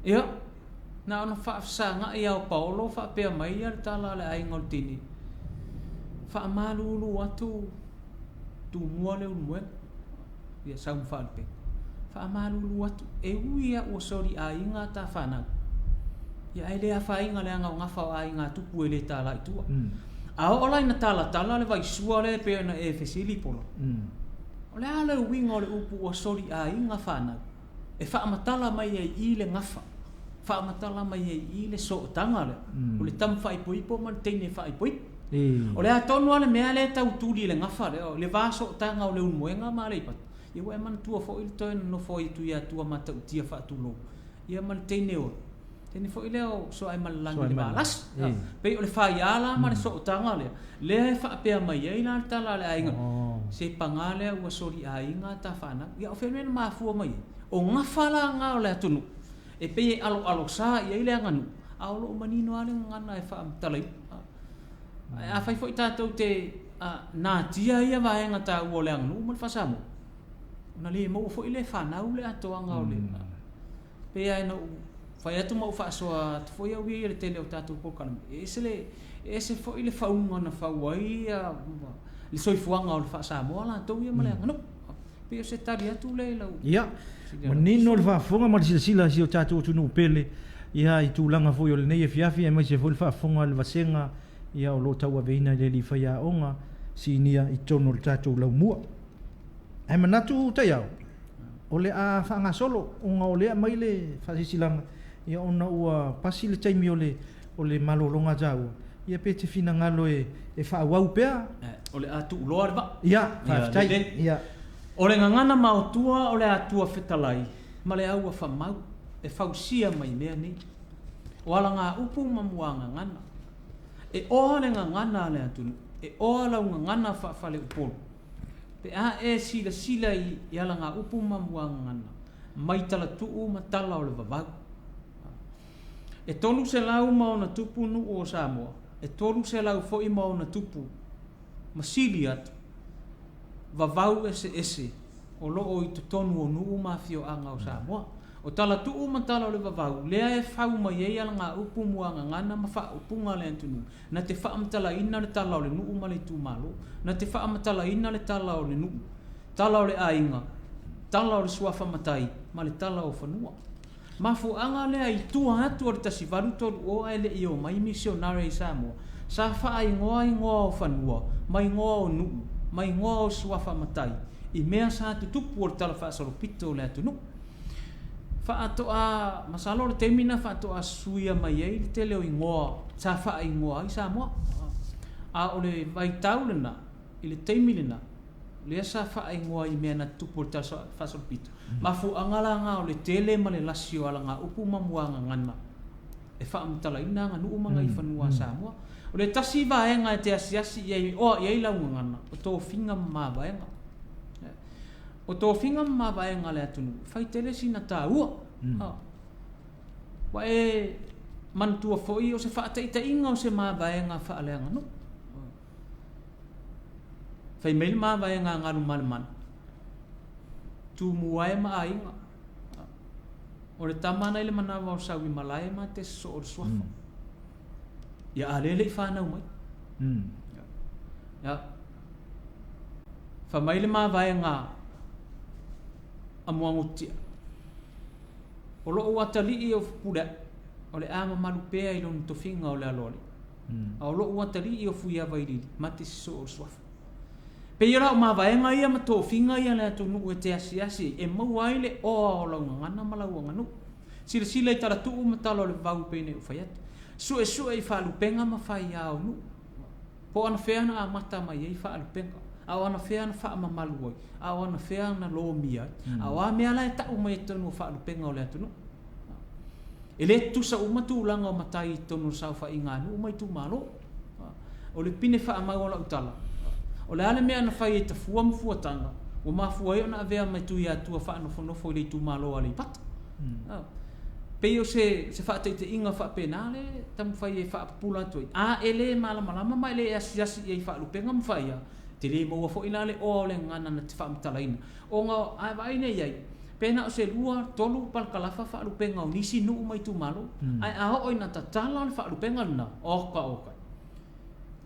Ia, na ona faafesagai lava o Paolo faapea mai ia le tala a le aiga o le teine, faamalulu atu Tumua Leulumoega, ia sau ma Faalupega. Faamalulu atu, e ui lava ua soliaiga a ta fanau, ia ae le afaina leaga o gafa o aiga a tupu e le tala i tua. A oo la ina talatala le vaisua lea e pei ona e fesili Pola, O le a le uiga o le upu ua soliaiga fanau? E faamatala mai ai i i le gafa, faamatala mai ai i i le sootaga lea, o le tama faaipoipo ma le teine faaipoipo. O le a tonu lava le mea lea e tau tuli i le gafa lea, o le va sootaga o Leulumoega ma Aleipata, ia ua e manatua foi le toe nonofo ai o Tuiatua matautia faatulou, ia ma le teine o teine foi lea o Sooaemalelagi i le Valasi. Pei o le faia la ma le sootaga lea, lea e faapea mai ai la le tala a le aiga, se paga lea ua soliaiga a ta fanau. Ia o fea le mea na mafua mai ai? O gafa la na o le atunuu e pei e aloalosa i ai le aganuu, a o lo o manino lava le gagana e faamatalaina. Ae afai foi tatou te natia ia vaega taua o le aganuu ma le faa-Samoa, ona le maua foi lea e fanau le atoaga o le Pei lava ina ou fai atu ma ou faasoa atu foi au ia i le tele o tatou polokalame, e ese le, e ese foi le fauga na fau ai le soifuaga o le faa-Samoa latou ia ma le aganuu. Pei o se tali atu lea i lau. Ia, manino le faafofoga ma le silasila a si o tatou atunuu pele, ia, i tulaga foi o lenei afiafi aemaise foi le faafofoga a le vasega ia o lo o tauaveina e le alii faiaoga sinia i totonu o le tatou laumua. Ae manatu taiao, o le a faagasolo ona o lea aumai le faasilasilaga ia ona ua pasi le taimi o le o le malologa taua, ia pe te finagalo e e faaauau pea. O le a tuuloa le vaa. Ia, faafetai. Ia. O le gagana maotua o le Atua fetalai ma le auafamau e fausia mai mea nei. O alagaupu ma muagagana. E oa le gagana a le atunuu, e oa lau gagana faafaleupolu. Pe a e silasila i alagaupu ma muagagana mai talatuu ma tala o le vavau. E 300 ma ona tupu nuu o Samoa, e 300 foi ma ona tupu ma sili atu vavau eseese o lo o i totonu o nuu ma afioaga o Samoa. O talatuu ma tala o le vavau, lea e fau mai ai alagaupu muagagana ma faaupuga a le atunuu, Na te faamatalaina le tala o le nuu ma le itumalo. Na te faamatalaina le tala o le nuu, tala o le aiga, tala o le suafa matai ma le tala o fanua. Mafuaaga lea i tua atu o le 1830 ae le i omai misionare i Samoa, sa faaigoa igoa o fanua ma igoa o nuu ma igoa o suafa matai i mea sa tutupu o le talafaasolopito o le atunuu. Faatoa, masalo o le taimi na faatoa suia mai ai le tele o igoa sa faaigoa ai Samoa. A o le vaitau lena, i le taimi lena, lea sa faaigoa i mea na tutupu o le talafaasolopito. Mafuaaga la na o le tele ma le lasi o alagaupu ma muagagana e faamatalaina aganuu ma gaifanua a Samoa. O le tasi vaega e te asiasi i ai e oa i ai lau gagana, o tofiga ma mavaega. O tofiga ma mavaega a le atunuu, e fai tele sina taua. Ua e manatua foi o se faataitaiga o se mavaega faaleaganuu. Fai mai le mavaega a Galumalemana, Tumua e ma aiga. O le tama na i le manava o Sauimalae ma te sosoo o le suafa. Ia a lea le i fanau mai. Ia. Fai mai le mavaega a Muagututia, O lou atalii o Fepuleai, o le a mamalu pea i lona tofiga o le aloalii. A o lou atalii o Fuiavailili, ma te sosoo o le suafa. Pei o lau mavaega ia ma tofiga ia a le atunuu e te asiasi ai, e maua ai le oa o lau gagana ma lau aganuu. Silasila i talatuu ma tala o le vavau pei ona ou fai atu. Suesue i faalupega ma faia o nuu. Po o anafea na amata mai ai faalupega, a o anafea na faamamalu ai, a o anafea na lomia ai, a o a mea la e tau mai i totonu o faalupega o le atunuu. E le tutusa uma tulaga o matai i totonu o le saofaiga a nuu ma itumalo. O le pine faamau o lau tala, o le a le mea na fai e Tafua ma Fuataga ua mafua ai ona avea ma Tuiatua faanofonofo i le itumalo o Aleipata. Pei o se se faataitaiga faapena le taumafai e faapupula atu ai, a e le malamalama ma e le asiasi i ai i faalupega ma faia, Te lē maua foi la le oa o le gagana na te faamatalaina, ona a e vaai nei i ai, pe na o se lua, tolu palakalafa faalupega o nisi nuu ma itumalo, ae a oo ina tatala le faalupega lena, oka oka,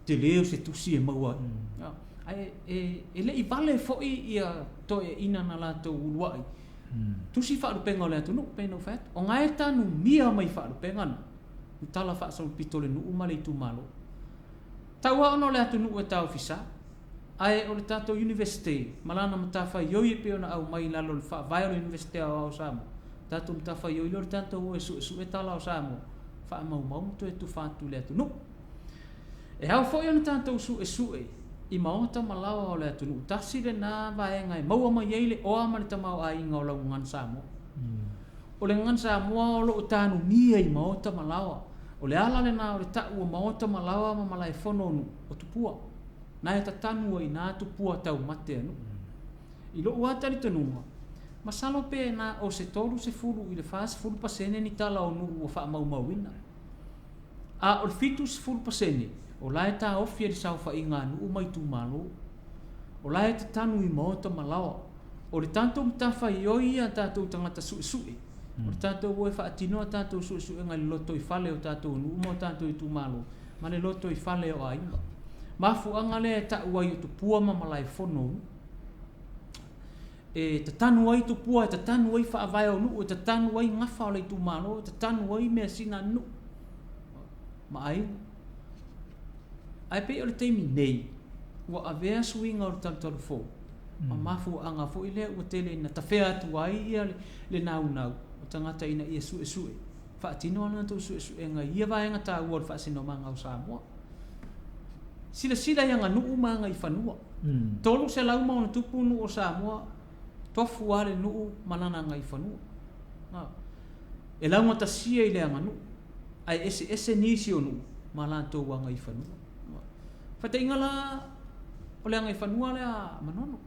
tele o se tusi e maua ai. Ae e le i vale foi ia toeaiina na latou uluai tusi faalupega o le atunuu, pei ona ou fai atu, ona e tanumia mai faalupega na, i tala faasolopito o le nuu ma le itumalo. Tau lava ona o le atunuu e taofisa, ae o le tatou Iunivesite ma lana matafaioi e pei ona aumai i lalo o le Faavae o le Iunivesite Aoao o Samoa, tatou matafaioi lea o le tatou o e suesue tala o Samoa, faamaumau ma toe tufa atu i le atunuu. E ao foi ona tatou suesue i maota ma laoa o le atunuu. Tasi lena vaega e maua mai ai le oa ma le tamaoaiga o lau gagana Samoa. O le gagana Samoa o lo o tanumia i maota ma laoa. O le ala lena o le ta'u o maota ma laoa ma malaefono o nuu, o tupua. Na e tatanu ai ina tupua taumate a nuu. I lo'u lava talitonuga, masalo pe na o se 30 i le 40% ni tala o nuu ua faamaumauina. A o le 70% o la e taofi e le saofaiga a nuu ma itumalo. O la e tatanu i maota ma laoa. O le tatou matafaioi ia a tatou tagata suesue, o le tatou o e faatino a tatou suesuega i le lotoifale o tatou nuu ma o tatou itumalo, ma le lotoifale o aiga. Mafuaaga lea e ta'u ai o tupua ma malaefono o nuu. E tatanu ai tupua, e tatanu ai faavae o nuu, e tatanu ai gafa o le itumalo, e tatanu ai measina a nuu ma aiga. Ae pei o le taimi nei, ua avea suiga o le talutalufou, ma mafuaaga foi lea ua tele ina tafea atu ai ia le naunau o tagata ina ia suesue, faatino a latou suesuega i ia vaega taua o le faasinomaga o Samoa. Silasila i aganuu ma agaifanua. 300 ma ono tupu nuu o Samoa, tofu lava le nuu ma lana agaifanua. E laugatasia i le aganuu, ae eseese nisi o nuu ma latou agaifanua. Faitaiga la o le agaifanua lea a Manono.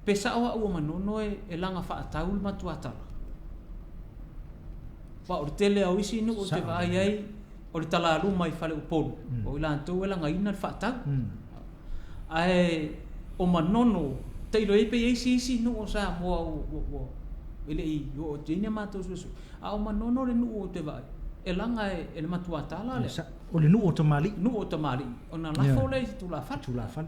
Pe sa'o a'u o Manono e laga fa'atau le matuatala. Aua o le tele o isi nuu te vaai ai o le talaluma i Faleupolu, o i latou e lagaina le fa'atau. Ae o Manono, tailo i ai pe i ai se isi nuu o Samoa ua e le i oo atu i ai ni a matou suesue. A o Manono le nuu ou te vaai, e laga e le matuatala lea. O le nuu o tamalii. Nuu o tamalii, ona lafo lea i tulafale. Tulafale.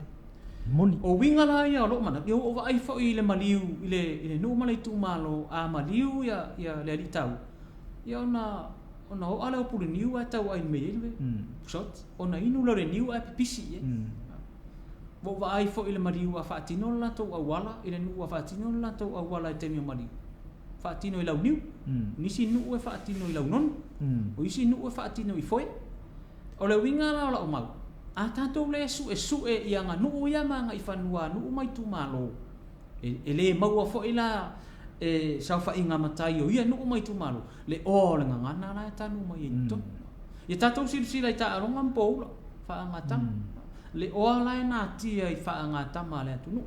Moni. O uiga la ia o loo manatu, ia ua ou vaai foi i le maliu i le nuu ma le itumalo, a maliu ia le alii tau, ia ona o'a lea o puleniu ae tauai mai ai le pusaoti, ona inu lea o le niu ae pipisi i ai. Ua ou vaai foi i le maliu a faatino le latou auala, i le nuu a faatino le latou auala i taimi o maliu, faatino i launiu. Nisi nuu e faatino i launono, o isi nuu e faatino i foe. O le uiga la o la'u mau, a tatou lē su'esu'e i aganuu ia ma agaifanua a nuu ma itumalo, e lē maua foi la e saofa'iga matai o ia nuu ma itumalo le oa o le gagana la e tanu mai ai totonu. Ia tatou silasila i taaloga ma poula faagatama, le oa la e natia i faagatama a le atunuu.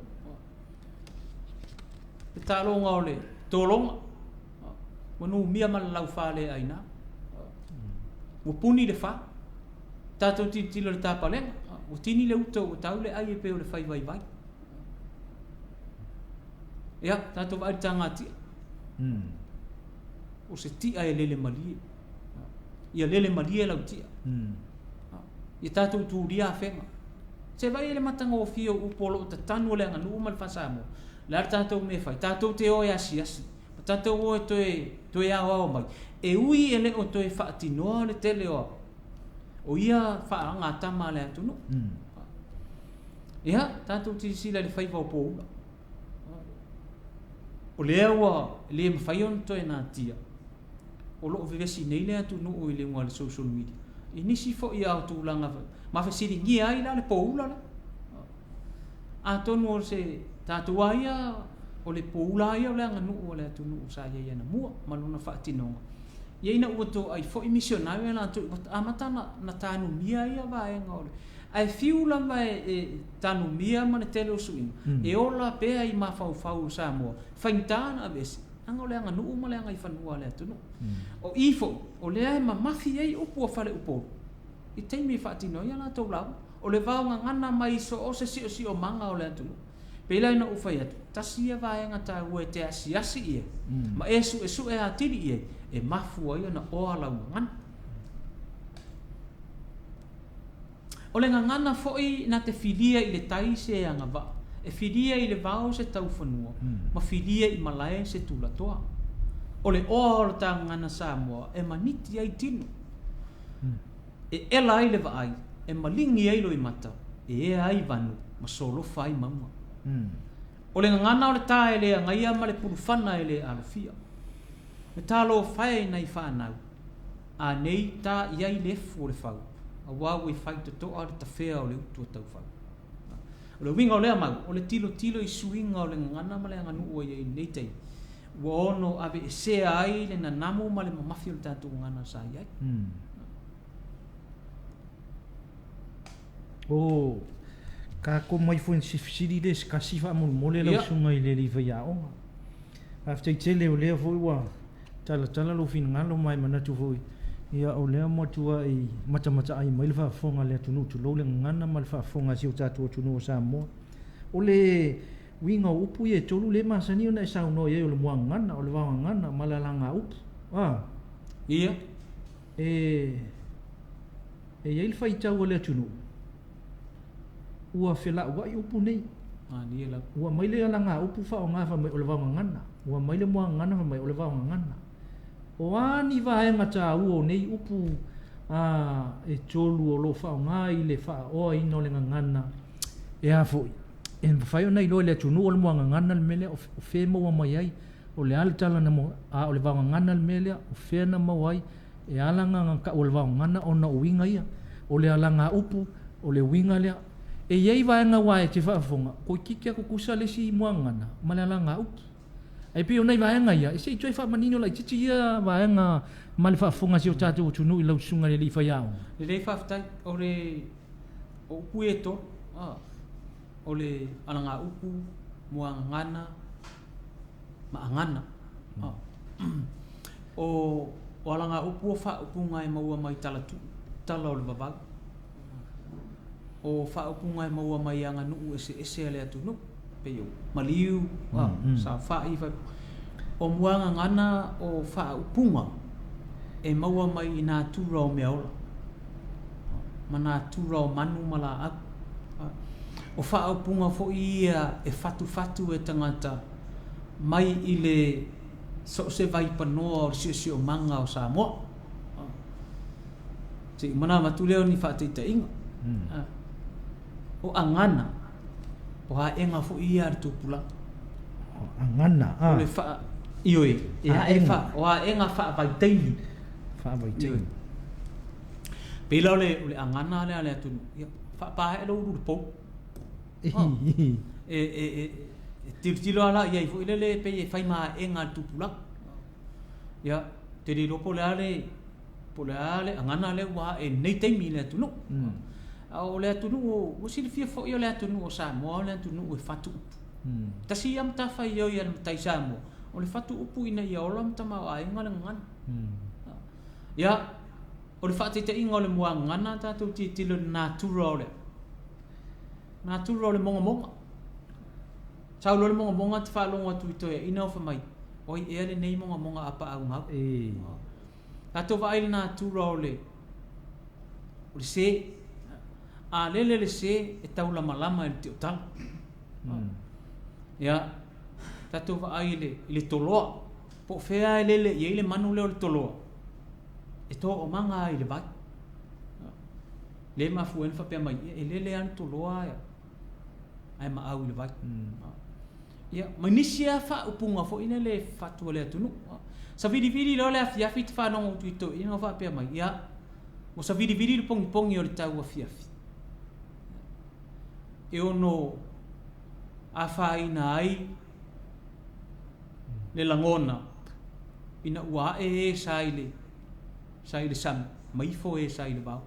Le taaloga o le tologa ua numia ma le laufaleaina, ua puni le fa. Tatou tilotilo i le tapalega, ua tini le uta ua tau le ai e pei o le fai vaivai. Ia tatou vaai i le tagatia, o se ti'a e lele malie. Ia lele malie lau ti'a. Ia tatou tulia afega. Se vai e le matagofie o upu o loo tatanu o le aganuu ma le faasamoa. Le a le tatou mea e fai? Tatou te o e asiasi, ma tatou o e toe aoao mai. E ui e le o toe faatinoa le tele o ia faagatama a le atunuu. Ia tatou silasila i le faiva o poula. O lea ua le mafai ona toe natia. O loo vevesi nei le atunuu i luga o le social media i nisi foi ao tulaga ma fesiligia ai la le poula la. Atonu o se tatou a ia o le poula ia o le aganuu o le atunuu sa iai anamua ma lona faatinoga. Ia ina ua toai foi misionare latou ua amata na tanumia ia vaega o le ae fiu lava e tanumia ma le tele o suiga, e ola pea i mafaufau o Samoa, faigata na aveese aga o le aganuu ma le agaifanua a le atunuu. O i foi o lea e mamafi ai upu o Faleupolu i taimi e faatino ai a latou lauga. O le vaogagana mai so o se siosiomaga o le atunuu. Pei la ina ou fai atu, tasi ia vaega taua e te asiasi i ai, ma e suesue atili i ai, e mafua ai ona oa lau gagana. O le gagana foi na te filia i le tai se agavaa, e filia i le vao se taufanua, ma filia i malae se tulatoa. O le oa o le ta gagana Samoa e maniti ai tino. E ela ai le vaai, e maligi ai loimata, e ea ai vanu, ma solofa ai mauga. O le gagana o le tā e le agaia ma le pulufana e le alofia. Me talofa e i nai fanau, a nei tā i ai le efu o le fau, auā ua i faitotoa le tafea o le utu a taufau. O le uiga o lea mau, o le tilotilo i suiga o le gagana ma le aganuu ua i ai i lenei taimi, ua ono aveesea ai le nanamu ma le mamafi o le tatou gagana sa i ai. O kākou mai foi i se fesili lea se tasi faamolemole lau susuga i le alii faiaoga. Faafetai tele o lea foi ua talatala lou finagalo ma e manatu foi, ia o lea matuai matamataai mai le faafofoga a le atunuu, tulou le gagana ma le faafofoga a si o tatou atunuu o Samoa. O le uiga o upu ia e tolu lea e masani ona e saunoa i ai, o le muagagana, o le vaogagana ma le alagaupu. A? Ia. E e i ai le faitau a le atunuu, ua felauai upu nei. Malie lava. Ua aumai le alagaupu faaaoga fai mai o le vaogagana, ua aumai le muagagana fai mai o le vaogagana. O a ni vaega taua o nei upu a e tolu o lo o faaaoga i le faaoaina o le gagana, e a foi, e mafai ona iloa e le atunuu o le muagagana le mea lea, o fea e maua mai ai, o le a le tala na maua, a o le vaogagana le mea lea, o fea na maua ai, e ala ona tau o le vaogagana ona o uiga ia. O le alagaupu, o le uiga lea. E i ai vaega aua e te faafofoga, toeitiiti lava tutusa le isi muagagana ma le alagaupu. Ae pei o nai vaega ia, se i toe faamanino laitiiti ia vaega ma le faafofoga a si o tatou atunuu i lau susuga i le alii faiaoga. Lelei faafetai. O le o upu ia e tolu, o le alagaupu, muagagana ma agana. O o alagaupu o faaupuga e maua mai tala tuu, tala o le vavau. O faaupuga e maua mai aganuu eseese a le atunuu, pei o maliu, saofai, o muagagana o faaupuga e maua mai i natura o meaola, ma natura o manu ma laau. O faaupuga foi ia e fatufatu e tagata mai i le so o se vaipanoa o le siosiomaga o Samoa. Se i uma ona avatu lea o ni faataitaiga. O agana, o aega foi ia a le tupulaga. Agana, O le faa, ioe, e ae fa, o aega faavaitaimi. Faavaitaimi. Pei la o le agana lea a le atunuu, ia, faapae lou ulu i le pou. E, e, e, e tilotilo lava la i ai foi lele pei e fai ma aega a le tupulaga. Ia, ou te le iloa po o le a le, po o le a le agana lea ua ae i lenei taimi i le atunuu. A o le atunuu, ua silafia foi o le atunuu o Samoa o le atunuu e fatu upu. Tasi ia matafaioi a le matai Samoa, o le fatu upu ina ia ola ma tamaoaiga le gagana. Ia, o le faataitaiga o le muagagana tatou tilotilo i le natura o le natura o le mogamoga. Sau loa le mogamoga te faalogo atu i toeaiina o fai mai, o ai ea lenei mogamoga apaau gau. Tatou vaai i le natura o le o le sē. A lele le sē e taulamalama i le tiotala. Ia, tatou vaai i le toloa. Po o fea e lele i ai le manu lea o le toloa, e toomaga ai i le vai. Lea e mafua ai ona faapea mai, ia e lele lava le toloa ae maau i le vai. Ia, ma nisi lava faaupuga foi lele e fatu a le atunuu. Savilivili loa le afiafi te faalogo atu i toeaiina o faapea mai, ia, ua savilivili le pogipogi o le tau afiafi e ono afaina ai le lagona ina ua ae e sa i le sa i le sami ma ifo e sa i le vao.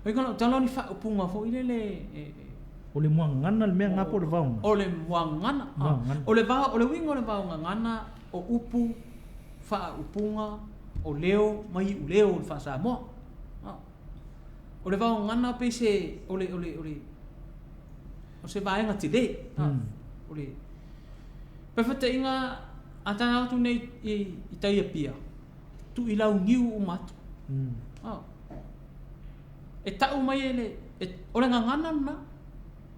O lau tala o ni faaupuga foi lele O le muagagana le mea lena po o le vaogagana? O le muagagana. O le vao, o le uiga o le vaogagana o upu, faaupuga, o leo ma iuleo o le faa-Samoa. O le vaogagana pei se o le o le o le o se vaega tele. O le faataitaiga a ta o atu nei i tai Apia, tuilauniu uma atu. E tau mai e le, o le gagana lena,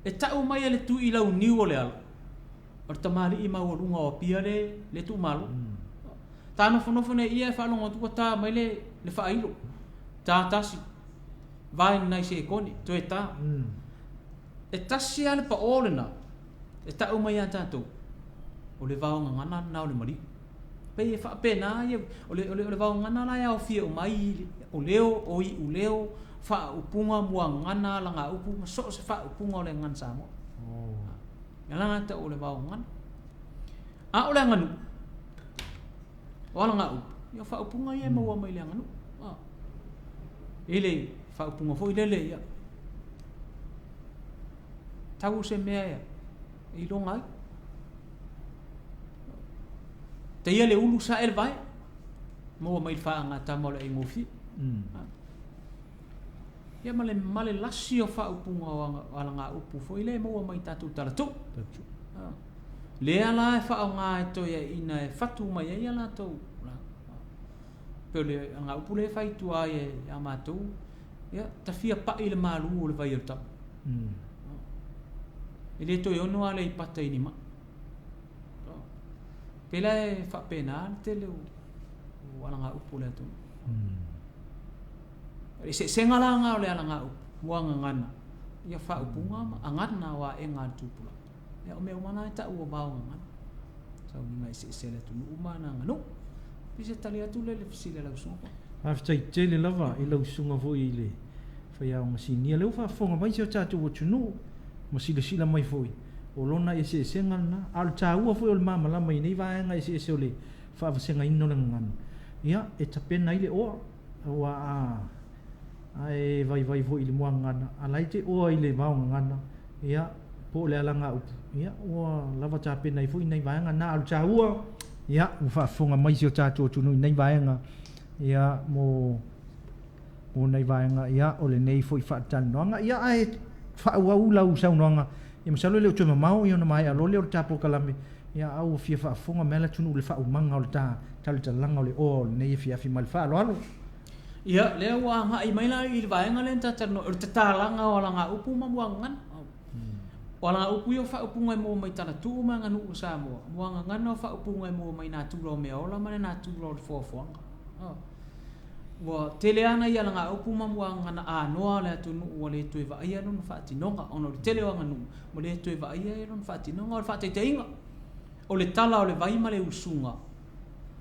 e tau mai e le tuilauniu o le ala, o le tamalii maualuga o Apia le tuumalo. Ta nofonofo nei i ia e faalogo atu ua ta mai le faailo, ta tasi, vae nai sekone, toe ta. E tasi lava le pao lena, e tau mai ia tatou, o le vaogagana lena o le maliu. Pei e faapena ia, o le vaogagana la e aofia uma ai o leo, o iuleo, faaupuga, muagagana, alagaupu, ma so o se faaupuga o le gagana Samoa. Ia la tau o le vaogagana. A o le aganuu, o alagaupu, ia o faaupuga ia e maua mai le aganuu. I le faaupuga foi lele, ia, tau se mea e iloga ai. Taia le ulu sae le vae, maua mai le faagatama o le aigofie. Ia ma le lasi o faaupuga o alagaupu foi lea e maua mai tatou talatuu. Lea la e faaaoga e toeaiina e fatu mai ai a latou. Pe o le alagaupu lea e fai tua ai e a matou, ia, tafia pai le malu o le vai o le tama. E le toe ono a le i pata i ni maa. Pe la e faapena le tele o alagaupu o le atunuu. E eseesega la nga o le alagaupu, muagagana, ia faaupuga ma agana o aega a le tupulaga. Ia o mea uma na e tau o vaogagana. Sauiga eseese a le atunuu ma ana aganuu. Pei se tali atu lea i le fesili a lau susuga. Faafetai tele lava i lau susuga foi i le faiaoga sinia. Lea ua faafofoga mai si o tatou atunuu ma silasila mai foi, o lona eseesega lena. A o le taua foi o le malamalama i nei vaega eseese o le faavasegaina o le gagana, ia, e tapena ai le oa, aua a e vaivai foi i le muagagana, a la e te oa i le vaogagana, ia, po o le alagaupu, ia, ua lava tapena ai foi nai vaega na. A o le taua, ia, ua faafofoga mai si o tatou atunuu i nei vaega, ia, mo nai vaega, ia, o lenei foi faatalanoaga. Ia, ae faaauau lau saunoaga, ia, masalo e le o toe mamao, ia, ona maea loa lea o le ta polokalame, ia, a ua fia faafofoga mai le atunuu i le faaumaga o le ta talatalaga o le oa o lenei afiafi ma le faaaloalo. Ia, lea ua agai mai la i le vaega lea na talanoa, o le tatalaga o alagaupu ma muagagana. O alagaupu ia o faaupuga e maua mai talatuu ma aganuu o Samoa. Muagagana o faaupuga e maua mai natura o mea ola ma le natura o le foafoaga. Ua tele ana i alagaupu ma muagagana anoa o le atunuu ua le toe vaaia lona faatinoga, ona o le tele o aganuu ua le toe vaaia lona faatinoga. O le faataitaiga, o le tala o le vai ma le usuga,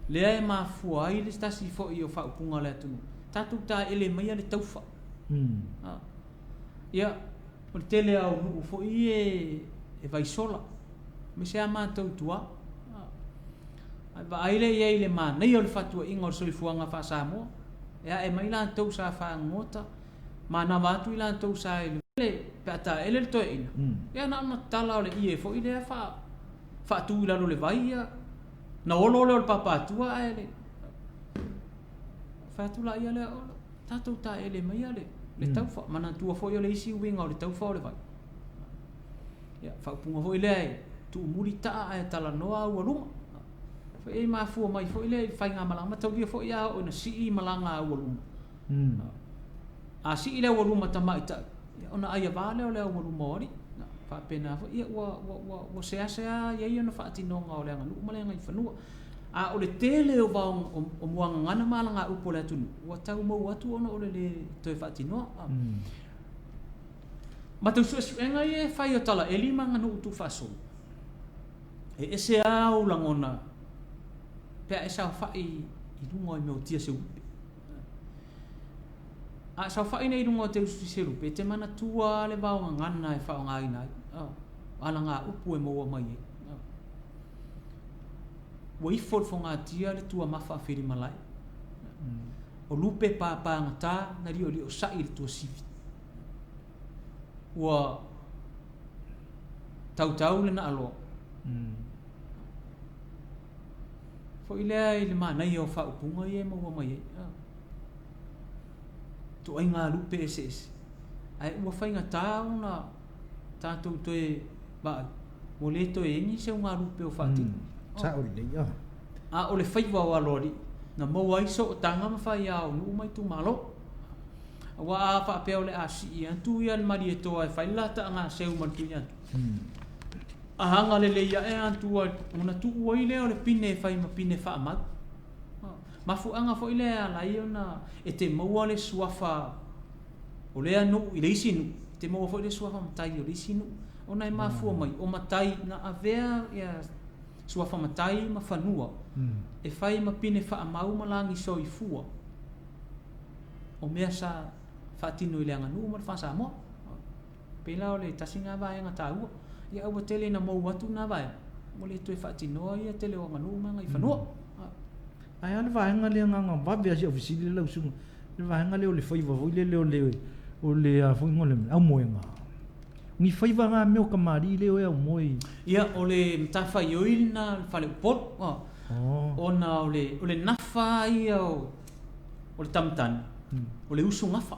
lea e mafua ai le tasi foi o faaupuga o le atunuu, tatou taele maia le taufa. Ia, o le tele au nuu foi e vaisola, aemaise a matou tua. Ai vaai le iai le manaia o le fatuaiga o le soifuaga faa-Samoa. E ae mai latou sa fagogota, manava atu i latou sa i le pe a taele le toeaina. Ia na ona tala o le ie foi lea faatu i lalo le vai, ia na olo lea o le papatua ae le fai atu la ia lea, tatou taele maia le taufa. Manatua foi o le isi uiga o le taufa o le vai. Ia, faaupuga foi lea e tuumuli taa ae talanoa aualuma. Foi e mafua mai foi lea i faigamalaga mataulia foi a oo ina sii malaga aualuma. A sii le aualuma tamaitai, ona ai avā lea o le aualuma o alii. Faapena foi, ia ua seasea iai ona faatinoga o le aganuu ma le agaifanua. A o le tele o o muagagana ma alagaupu o le atunuu, ua tau maua atu ona o le le toe faatinoa. Ma tau suesuega ia e fai o talaeli ma aganuu tuufaasolo, e ese au lagona pe a e saofai i luga o i mea o tia seupe. A saofai nei i luga o te selupe, e te manatua le vaogagana e faaaogaina ai, alagaupu e maua mai ai. Ua ifo le fogatia le tuamafa a Felimalae. O lupe papagata na liolio sa'i le tuasivi. Ua tautau le naaloa. Foi lea i le manaia o faaupuga ia e maua mai ai. Tuaiga lupe eseese. Ae ua faigata ona tatou toe vaai, ua le toe i ai ni seugalupe o faatino. Sao lelei, a. A o le faiva o aloalii, na maua ai sootaga ma faia o nuu ma itumalo. Aua a faapea o le a sii atu ia le Malietoa e fai le la taagaseu ma le Tuiatua, a agalelei ae Atua ona tuu ai lea o le pine e fai ma pine faamau. Mafuaaga foi lea e ala ai ona e te maua le suafa o lea nuu i le isi nuu, e te maua foi le suafa matai o le isi nuu, ona e mafua mai o matai na avea ia suafa matai ma fanua e fai ma pine faamau ma lagi soifua o mea sa faatino i le aganuu ma le faa-Samoa. Pei la o le tasi lena vaega taua. Ia ae ua tele ina mou atu lena vaega, ua le toe faatinoa ia tele o aganuu ma agaifanua. Ae a le vaega lea na ona vave lava si au fesili lau susuga, le vaega lea o le faiva foi lele o le o le a foi le aumoega. Ni faiva na mea o tamalii lea e o e aumoe i. Ia, o le matafaioi lena a le fale Upolu, ona o le o le nafa ia o o le tamatane, o le usu gafa.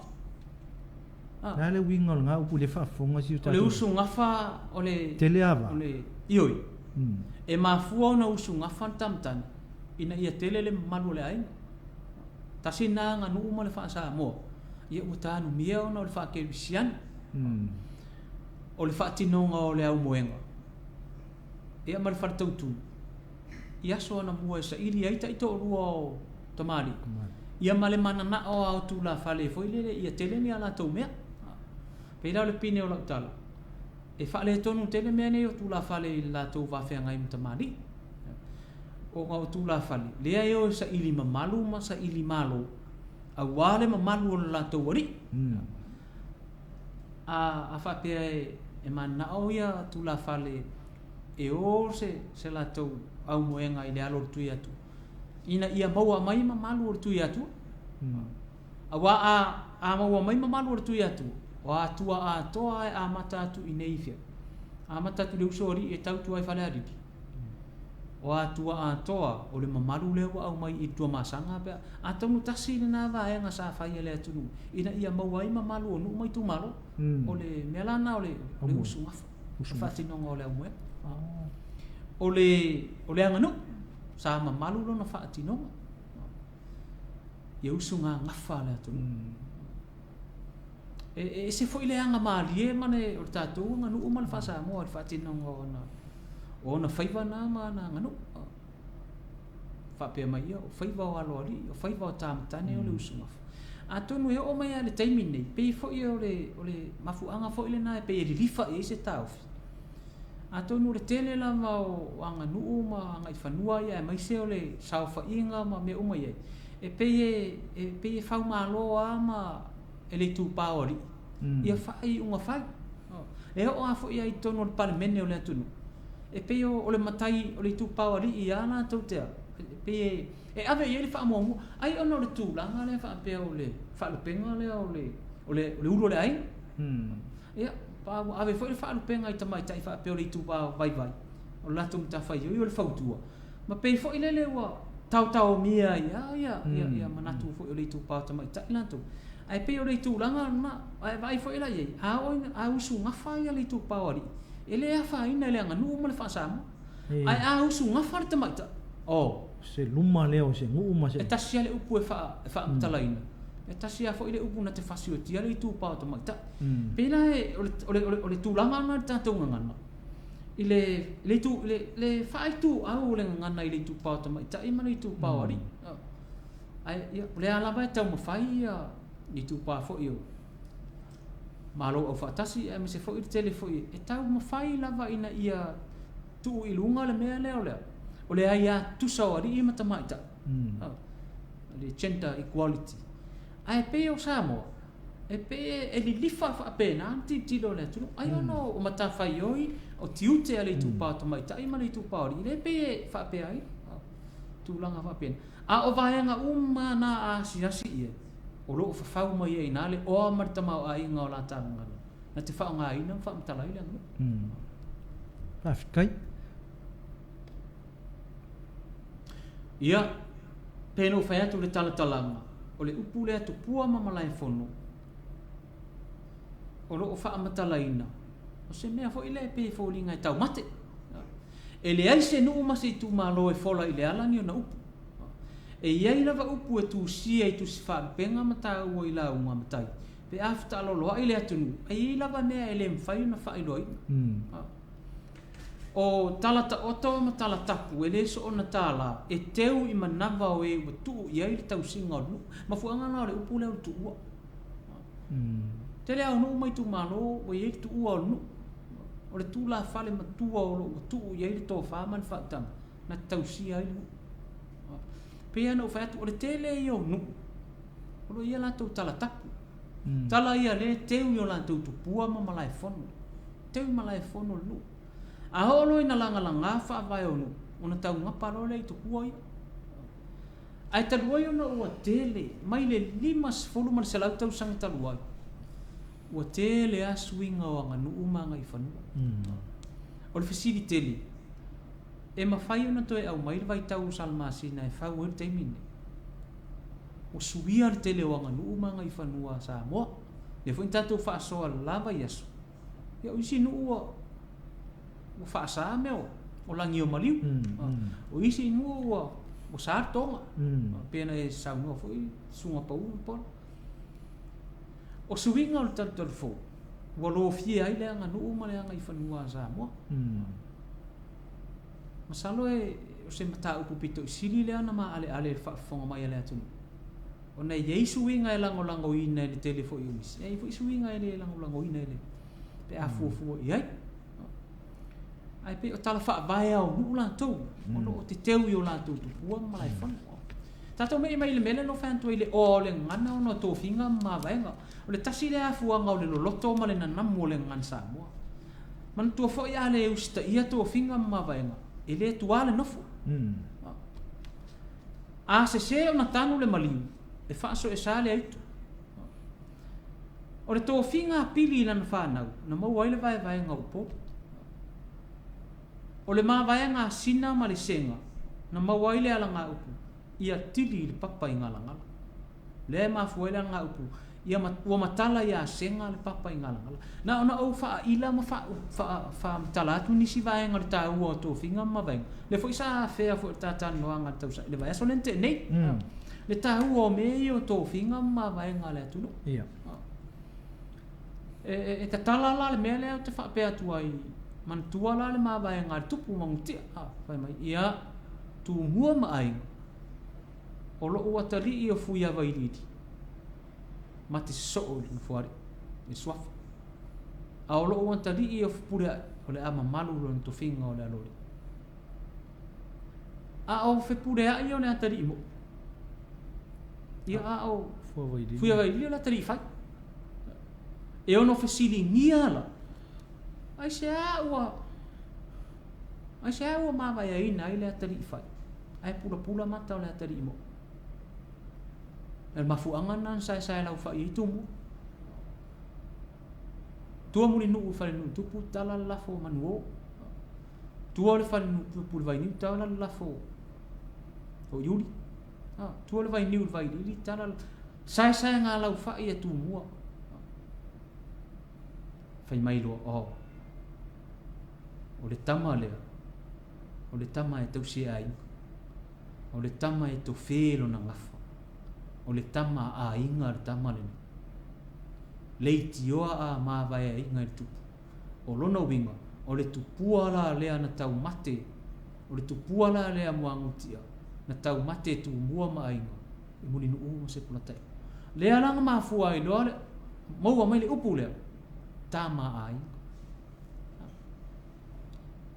O le a le uiga o lena upu i le faafofoga si o tatou. O le usu gafa o le. Tele ava. O le ioe. E mafua ona usu gafa le tamatane ina ia tele le mamalu o le aiga. Tasi lena aganuu ma le faa-Samoa, ia ua tanumia ona o le faa-Kerisiano. O le faatinoga o le aumoega ia ma le faletautu i aso anamua e saili ai taitoalua o tamalii, ia ma le mananao lava o tulafale foi lele ia tele ni a latou mea. Pei la o le pine o lau tala, e faaletonu tele mea nei o tulafale i le latou va feagai ma tamalii. Ona o tulafale, lea e o e saili mamalu ma saili malo aua le mamalu o le latou alii. A faapea e mananao ia tulafale e o se latou aumoega i le alo o le Tuiatua, ina ia maua mai mamalu o le Tuiatua. Aua a maua mai mamalu o le Tuiatua, o Atua atoa e amata atu i inei i fea? Amata atu i le Usoalii e tau tua i Falealili. O Atua atoa, o le mamalu lea ua aumai i Tuamasaga pe a. Atonu tasi lena vaega sa fai e le atunuu ina ia maua ai mamalu o nuu ma itumalo. O le mea la lena o le usugafa, o le faatinoga o le aumoega. O le aganuu, sa mamalu lona faatinoga. Ia usugagafa le atunuu. E ese foi le aga malie ma le, o le tatou aganuu ma le faa-Samoa i le faatinoga o ona, o ona faiva na ma ana aganuu. Faapea mai ia, o faiva o aloalii, o faiva o tamatane o le usugafa. Atonu e oo mai lava i le taimi lenei, pei foi o le, o le mafuaaga foi lena e pei e lilifa i ai se taofi. Atonu o le tele lava o aganuu ma agaifanua ia aemaise o le saofaiga ma mea uma i ai, e pei e, e pei e faumalo lava ma e le itupa o alii ia faaiuga fai. E oo lava foi i totonu o le Palemene o le atunuu, e pei o le matai o le itupa o alii lava latou te a, e pei e, e ave i ai le faamuamua. Ai ona o le tulaga lea faapea o le faalupega lea o le, o le, o le ulu o le aiga. Ia, pa ua ave foi le faalupega i tamaitai faapea o le itupa vaivai, o le latou matafaioi o le fautua, ma pei foi lele ua taotaomia ai lava ia, ia, ia manatu foi o le itupa o tamaitai latou. Ae pei o le itulaga lena, ae vaai foi la i ai, a oo ina, a usugafa ia le itupa o alii, e le afaina i le aganuu ma le faa-Samoa. Ae a usugafa le tamaitai, oh. Se luma lea o se nuu ma se. E tasi lava le upu e faa, e faamatalaina, e tasi lava foi le upu na te fasiotia le itupa o tamaitai. Pei la e, o le, o le, o le tulaga lena i le tatou gagana, i le, le itu, le, le faaituau o le gagana i le itupa o tamaitai ma le itupa o alii. Ae, ia, o lea lava e taumafai ia le itupa foi o Malo Aufaatasi aemaise foi le tele foi e taumafai lava ina ia tuu i luga le mea lea o le, o le aia tutusa o alii ma tamaitai, le gender equality. Ae pei o Samoa, e pei e lilifa faapena le tilotilo a le atunuu. Ai ona o matafaioi, o tiute a le itupa o tamaitai ma le itupa o alii, lea e pei e faapea ai tulaga faapena. A o vaega uma na a asiasi i ai, o lo o fafau mai ai i ina le oa ma le tamaoaiga o la ta gagana, na te faaaogaina ma faamatala ai le aganuu. Faafetai. Ia, pei ona ou fai atu i le talatalaga, o le upu lea tupua ma malaefono, O loo faamatalaina o se mea foi lea e pei e foliga e taumate. E leai se nuu ma se itumalo e fola i le ala ni ona upu. E i ai lava upu e tusia i tusi faalupega ma taua i lauga matai pe a fetaaloloai le atunuu, e i ai lava mea e le mafai ona faailoaina. O tala taoto ma tala tapu e le soona tālā, e teu i manava o e ua tuu i ai le tausiga o le nuu. Mafuaaga na o le upu lea o le tuua. Tele lava o nuu ma itumalo ua i ai le tuua o le nuu. O le tulafale matua o lo o ua tuu i ai le tofa ma le faautaga na te tausia ai le nuu. E pei lava ona ou fai atu, o le tele ia o nuu o lo o i ai a latou tala tapu. Tala ia lea e teu i o latou tupua ma malaefono. Teu i malaefono o le nuu. A oo loa ina lagalaga faavae o nuu, ona taugapa loa lea i tupua ia. Ae talu ai ona ua tele, mai le 50 ma le 100 tausaga talu ai, ua tele lava suiga o aganuu ma agaifanua. O le fesili tele, e mafai ona toe aumai le vaitau o Salamasina e fau ai le taimi lenei? Ua suia le tele o aganuu ma agaifanua a Samoa. Lea foi na tatou faasoa i le la vaiaso, ia o isi nuu ua ua faasa mea o lagi o maliu. O isi nuu ua ua sa le toga. Pei ona e saunoa foi Susuga Pau ma Paul. O suiga o le talutalufou ua lofia ai le aganuu ma le agaifanua a Samoa. Masalo e o se mataupu pito i sili lea ona maaleale i le faafofoga mai a le atunuu. Ona e i ai suiga e lagolagoina e le tele foi o nisi, e i ai foi suiga e le lagolagoina e le pe a fuafua i ai. Ae pei o tala faavae lava o nuu latou, o lo o teteu i o latou tupua ma malaefono. Tatou me'i mai i le mea lea na ou fai atu ai i le oa o le gagana ona o tofiga ma mavaega. O le tasi lea afuaga o le loloto ma le nanamu o le gagana Samoa. Manatua foi a le usitaia tofiga ma mavaega, e le tuā le nofo. A sese ona tanu le maliu, e faasoesa le aitu. O le tofiga a Pili i lana fanau, na maua ai le vaevaega o Upolu. O le mavaega a Sina ma Lesega, na maua ai le alagaupu, ia tili i le papa i Galagala. Lea e mafua ai le alagaupu, ia ua matala ia Sega le papa i Galagala. Na ona ou faaila ma faamatala atu nisi vaega o le taua o tofiga ma mavaega. Lea foi sa afea foi i le ta talanoaga i le vaiaso lea na tea nei. Le taua o mea ia o tofiga ma mavaega a le atunuu. Ia. E, e tatala la le mea lea ou te faapea atu ai, manatua la le mavaega a le tupu magutia. Fai mai, ia, Tumua ma Aiga, o lou atalii o Fuiavailili, ma te sosoo i le Nofoalii, i le Suafa. A o lou atalii o Fepuleai, o le a mamalu lona tofiga o le Aloalii. A o Fepuleai o le atalii mo'i. Ia a o Fuiavailili o le atalii fai. E ono fesiligia la, aisea ua aisea ua mavaeaina ai le atalii fai, ae pulapula mata o le atalii mo'i. O le mafuaaga lena na saesae laufai ai Tumua. Tua Mulinuu i Falenuu Tupu, tala le lafo o Manuo. Tua le Falenuu Tupu i le Vainiu, tala le lafo o Iuli. Tua le Vainiu i le Vailili, tala le... Saesaega laufai a Tumua. Fai mai loa, oh, o le tama lea, o le tama e tausi e aiga. O le tama e tofe lona gafa. O le tama a aiga le tama lenei. Leitioa a mavaeaiga i le tupu. O lona uiga, o le tupua la lea na taumate, o le tupua la lea Muagututia, na taumate e Tumua ma Aiga i Mulinuu ma Sepolata'i. Lea la na mafua ai loa le maua mai le upu lea, tama a aiga.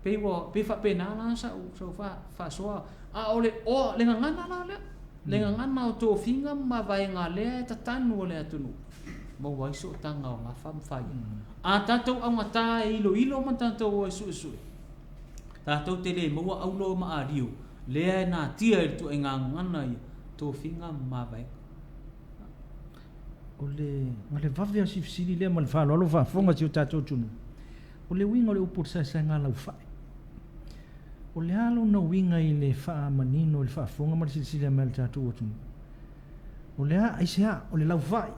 Pei ua pei faapena la sa'u sa'u faasoa, a o le oa le gagana la lea, le gagana o tofiga ma mavaega lea e tatanu o le atunuu, maua ai sootaga o gafa ma faia. A tatou augata e iloilo ma tatou o e suesue, tatou te le maua aulo ma alio lea e natia i le tuaiga gagana ia, tofiga ma mavaega. O le, o le vave o si fesili lea ma le faaaloalo faafofoga si o tatou atunuu. O le uiga o le upu o le saesaega laufa'i. O le a lona uiga i le faamanino i le faafofoga ma le silasila mai a le tatou atunuu? O le a, aisea, o le laufa'i.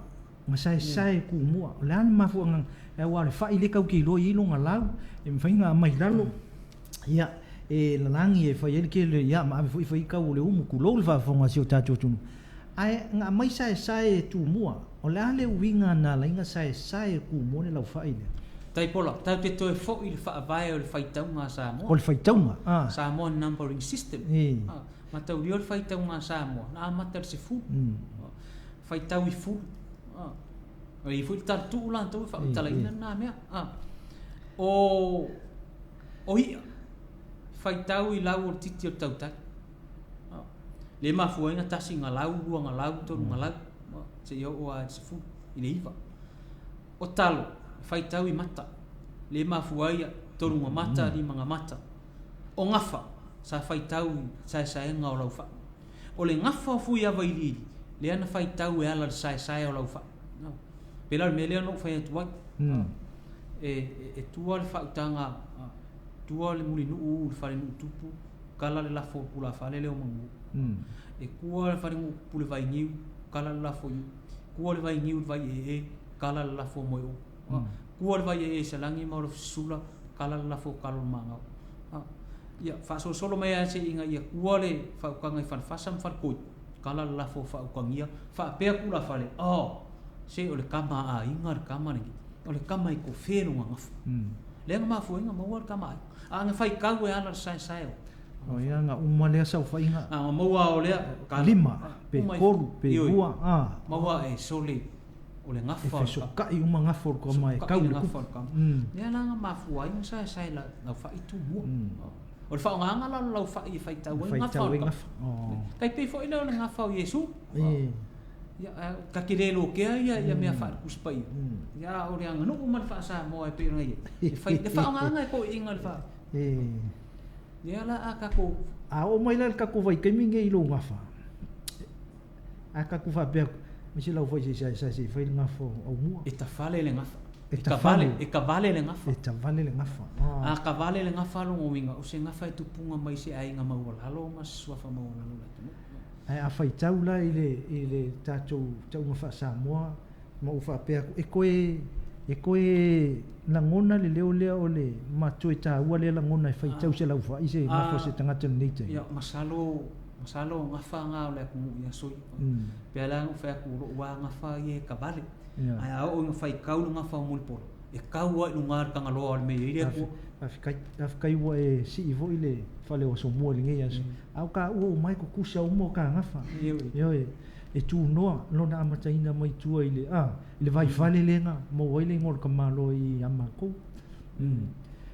Ga saesae tumua. O le a le mafuaaga aua o le fa'i lea tatou te iloa e i ai lona lau e mafai ona aumai i lalo ia e lalagi e fai ai le tele ia ma ave foi fai ai tau o le umu tulou le faafofoga a si o tatou atunuu. Ae na aumai saesae e tumua. O le a le uiga na ala ai ona saesae e tumua le laufa'i lea? Taipola, tatou te toe fo'i i le faavae o le faitauga a Samoa. O le faitauga, a. Samoan Numbering System. A, mataulia o le faitauga a Samoa, na amata i le 10. Faitau i fulu. E i ai foi le talatuu latou e faamatalaina lena mea. O, o i'a, faitau i lau o le titi o le tautai. Lea e mafua ai ona tasi galau, lua galau, tolu galau, seia oo lava i le 10, i le 9. O talo, faitau i mata. Lea e mafua ai tolu ga mata, lima ga mata. O gafa, sa faitau i saesaega o laufai. O le gafa o Fuiava iliili, lea na faitau e ala i le saesae o laufai. Pei la o le mea lea na ou fai atu ai. E tua le faautaga, tua le Mulinuu i le falenuu tupu, kala le lafo o pulafale lea o Manuo. E tua le falenuu tupu i le Vainiu, kala le lafo i ui. Tua le Vainiu i le Vaiee, kala le lafo o Moeou. Tua le Vaiee i Salani ma Olofisula, kala le lafo o Kalolomagao. Ia, faasolosolo mai lava seia ia tua le faautaga i Falefasa ma Falekoi, kala le lafo o faautagia, faapea tulafale, oh, se o le tama a aiga le tama lenei, o le tama e tofe lona gafa. Lea na mafua ai ona maua le tama a aiga. A na faitau e ala le saesae o. O ia na uma lea saofaiga. A na maua o lea. Lima, pe tolu, pe lua, a. Maua e sole o le gafa. E fesokai uma gafa o le tama e kau i le kupu. Lea la na mafua ai ona saesae laufai tumua. O le faaaogaga la o le laufai e faitau ai gafa o le tama. Tai pei foi lea o le gafa o Iesu. Ia, ta te le lokea ia mea faale-Tusi Paia, ia, a o le aganuu ma le faa-Samoa e pei ona i ai, e fai, le faaaogaga e toeaiina le faa. Ia la a tatou. A oo mai la i le tatou vaitaimi lenei i lou gafa, a tatou faapea atu, aemaise lau fai se i sae se i fai le gafa o Aumua. E tafale le gafa. E tafale. E tavale le gafa. E tavale le gafa. A tavale le gafa lona uiga, o se gafa e tupuga mai se aiga maualalo ma se suafa maualalo o le atunuu. Ae a faitau la i le i le tatou tauga faa-Samoa ma ou faapea atu, e toe e toe lagona le leo lea o le ma toe taua lea lagona e faitau se laufai se gafa o se tagata i lenei taimi. Ia, masalo, masalo o gafa na o le atunuu i aso ia. Pei la ona ou fai atu o lou lava gafa ia e tavale. Ae a oo ina faitau le gafa o Mulipola, e tau lava i luga o le Tagaloa o le mea e i ai le Atua. Faafetai, faafetai ua e sii foi le fale o Asomua i lenei aso. A o taua uma e tutusa uma o ta gafa. Ioe, e tunoa lona amataina mai tua i le, a, i le vaifale lea na maua ai le igoa o le tamaloa i a matou.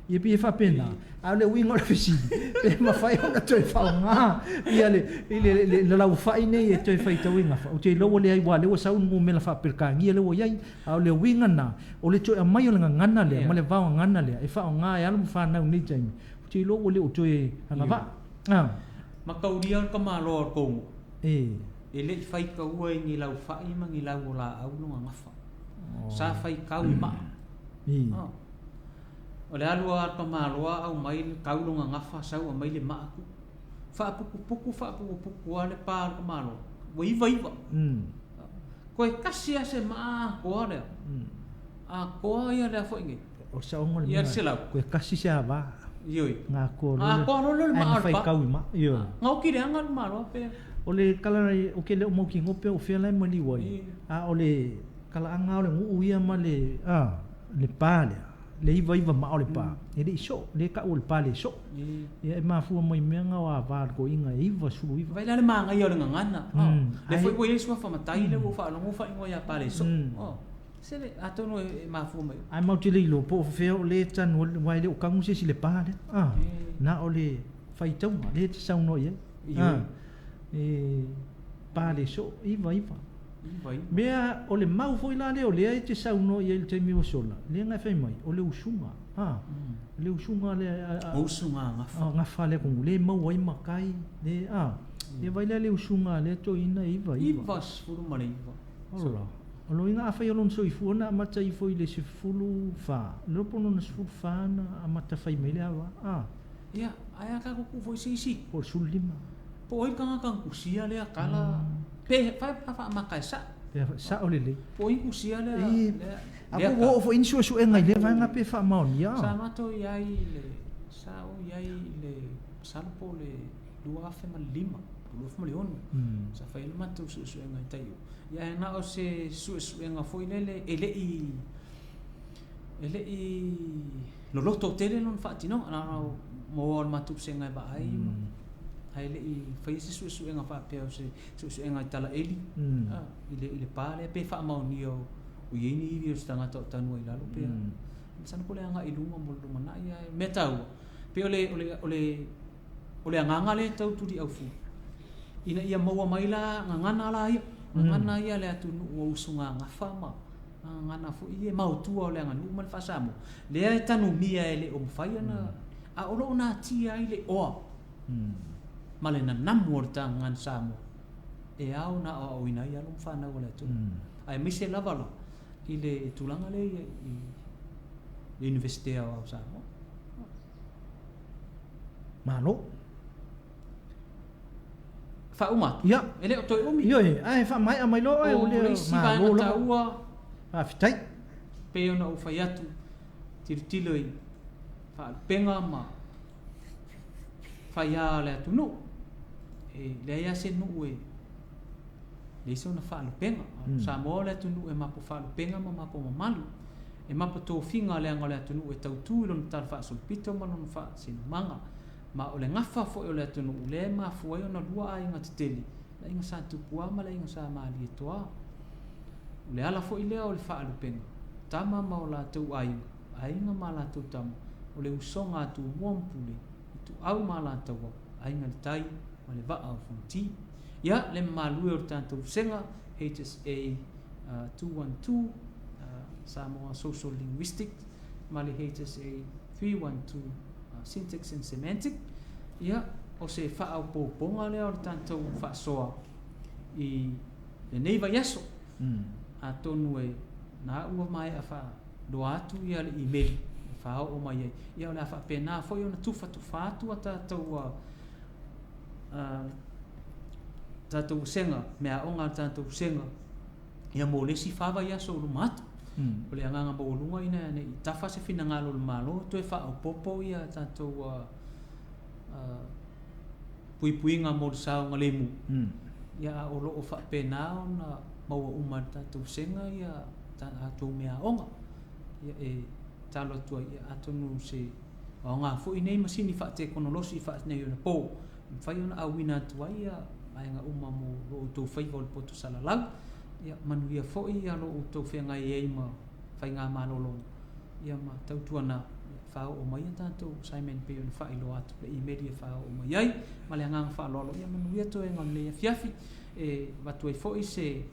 Ia pei e faapena, a o le uiga o le fesili, pe mafai ona toe faaaoga ia le, i le, le, le laufai nei e toe faitau ai gafa. Ou te iloa ua leai, aua o lea ua sau le numera faa-Peretania lea ua i ai. A o le uiga lena, o le toe aumai o le gagana lea ma le vaogagana lea e faaaoga e alo ma fanau i lenei taimi, ou te iloa ua le o toe agavaa. A. Mataulia le tamaloa o le tou nuu. E le i faitaua i ni laufai ma ni lau o laau lona gafa. Sa faitau i maa. O le alu a le tamaloa aumai le tau lona gafa sau aumai le maa tuu. Faaputuputu faaputuputu lava le pa o le tamaloa ua ivaiva. Toe tasi lava se maa atoa lea. Atoa ia lea foi nei. O le saoga o le mea, toe tasi se ava. Ioe. Ona atoa loa lea. Atoa loa lea o le maa o le pa. Ae na faitau i maa. Ioe. Na oti leaga le tamaloa pe. O le tala ou te le o mautinoa pe o fea la e maliu ai, a o le talaaga o le nuu ia ma le, a, le pa lea, le ivaiva maa o le pa, e le i soo, lea e tau o le pa le soo. Ia e mafua mai mea na o ava a le toeaina e 99. Vaai la le manaia o le gagana. Lea foi ua i ai le suafa matai lea ua ou faalogo ua faaigoa ia Paleso. Se atonu e mafua mai. Ae matou te le iloa po o fea o lea e tanu ai, aua e le o tanu se isi i le pa lea. Na o le faitauga lea e te saunoa i ai. E pa le soo, 99. Mea o le mau foi la lea o lea e te saunoa i ai i le taimi ua sola, lea na e fai mai, o le usuga, a, le usuga lea a, usuga a gafa. A gafa lea kogu, le maua ai matai, le, a, ia vaai la le usuga a lea toeaina e 99. 99. Ola. O lona uiga afai o lona soifua na amata ifo i le 14, le iloa po o lona 14 na amata fai mai le ava, a. Ia, ae a tatou tuu foi se isi. Po o le 15. Po o ai le tagata na tusia lea tala, pe fai pa faamata e sa'o. Pe sa'o lelei. Po o ai na usia lea lea A po ua oo foi i ai ni suesuega i lea vaega pe faamaonia? Sa matou i ai i le, sa ou i ai i le, masalo po o le 2005 po o le 2006, sa fai ai le matou suesuega i tai i o. Ia ae na o se suesuega foi lele e le i e le i loloto tele lona faatinoga, na ona maua o le matou vasega e vaai ma ae le i faia se suesuega faapea o se suesuega i talaeli i le i le pa lea pe faamaonia o i ai ni ivi o se tagata o tanu ai i lalo pe a. Masalo po o le agai i luma mo le lumanai ae o le mea taua, pei o le o le o le o le agaga lea e tau tuliaufu ina ia maua mai la gagana la ia, gagana ia a le atunuu o usuga-gafa ma gagana foi ia e maotua o le aganuu ma le faa-Samoa, lea e tanumia e le o mafai ona, a o lo o natia ai le oa ma le nanamu o le ta gagana Samoa e ao ona aoaoina ai alo ma fanau a le atunuu. Aemaise lava la i le tulaga lea i le Iunivesite Aoao o Samoa. Malo. Faauma atu. Ia. E le o toe umi. Ioe, ae faamaea mai loa oe, o le isi vaega taua. Faafetai. Pei ona ou fai atu, tilotilo i faalupega ma faiā o le atunuu. E leai lava se nuu e leai sona faalupega. O Samoa o le atunuu e mapo faalupega ma mapo mamalu. E mapo tofiga leaga o le atunuu e tautu i lona talafaasolopito ma lona faasinomaga. Ma o le gafa foi o le atunuu lea e mafua ai ona lua aiga tetele, le aiga Sa Tupua ma le aiga Sa Malietoa. O le ala foi lea o le faalupega, tama ma o latou aiga, aiga ma latou tama, o le usoga a Tumua ma Pule, Ituau ma Alataua, Aiga i le Tai ma le Vaa o Fonoti. Ia, le mamalu e o le tatou vasega, HSA 212, Samoa Social Linguistics, ma le HSA 312, Syntax and Semantic. Ia, o se faaopoopoga lea o le tatou faasoa i lenei vaiaso. Atonu e na ua maea faailoa atu ia le imeli e faaoo mai ai. Ia o le a faapena foi ona tufatufa atu a tatou tatou vasega, meaaoga a le tatou vasega ia mo le isi fa vaiaso o luma atu. O le agaga maualuga ina ne i tafa se finagalo o le Malo toe faaopoopo ia tatou puipuiga mo le saogalemu, ia a o lo o faapena ona maua uma e le tatou vasega ia tatou meaaoga. Ia e tatalo atu ai, ia atonu se aoga foi nei masini faatekonolosi faaneionapo e mafai ona auina atu ai ia vaega uma mo lo outou faiva o le poto salalau. Ia manuia foi ia lo outou feagai ai ma faigamalologa, ia ma tautuana ia faaoo mai a tatou assignment pei ona faailoa atu le imeli e faaoo mai ai. Ma le agaga faaaloalo, ia manuia toega o lenei afiafi. E avatu ai foi se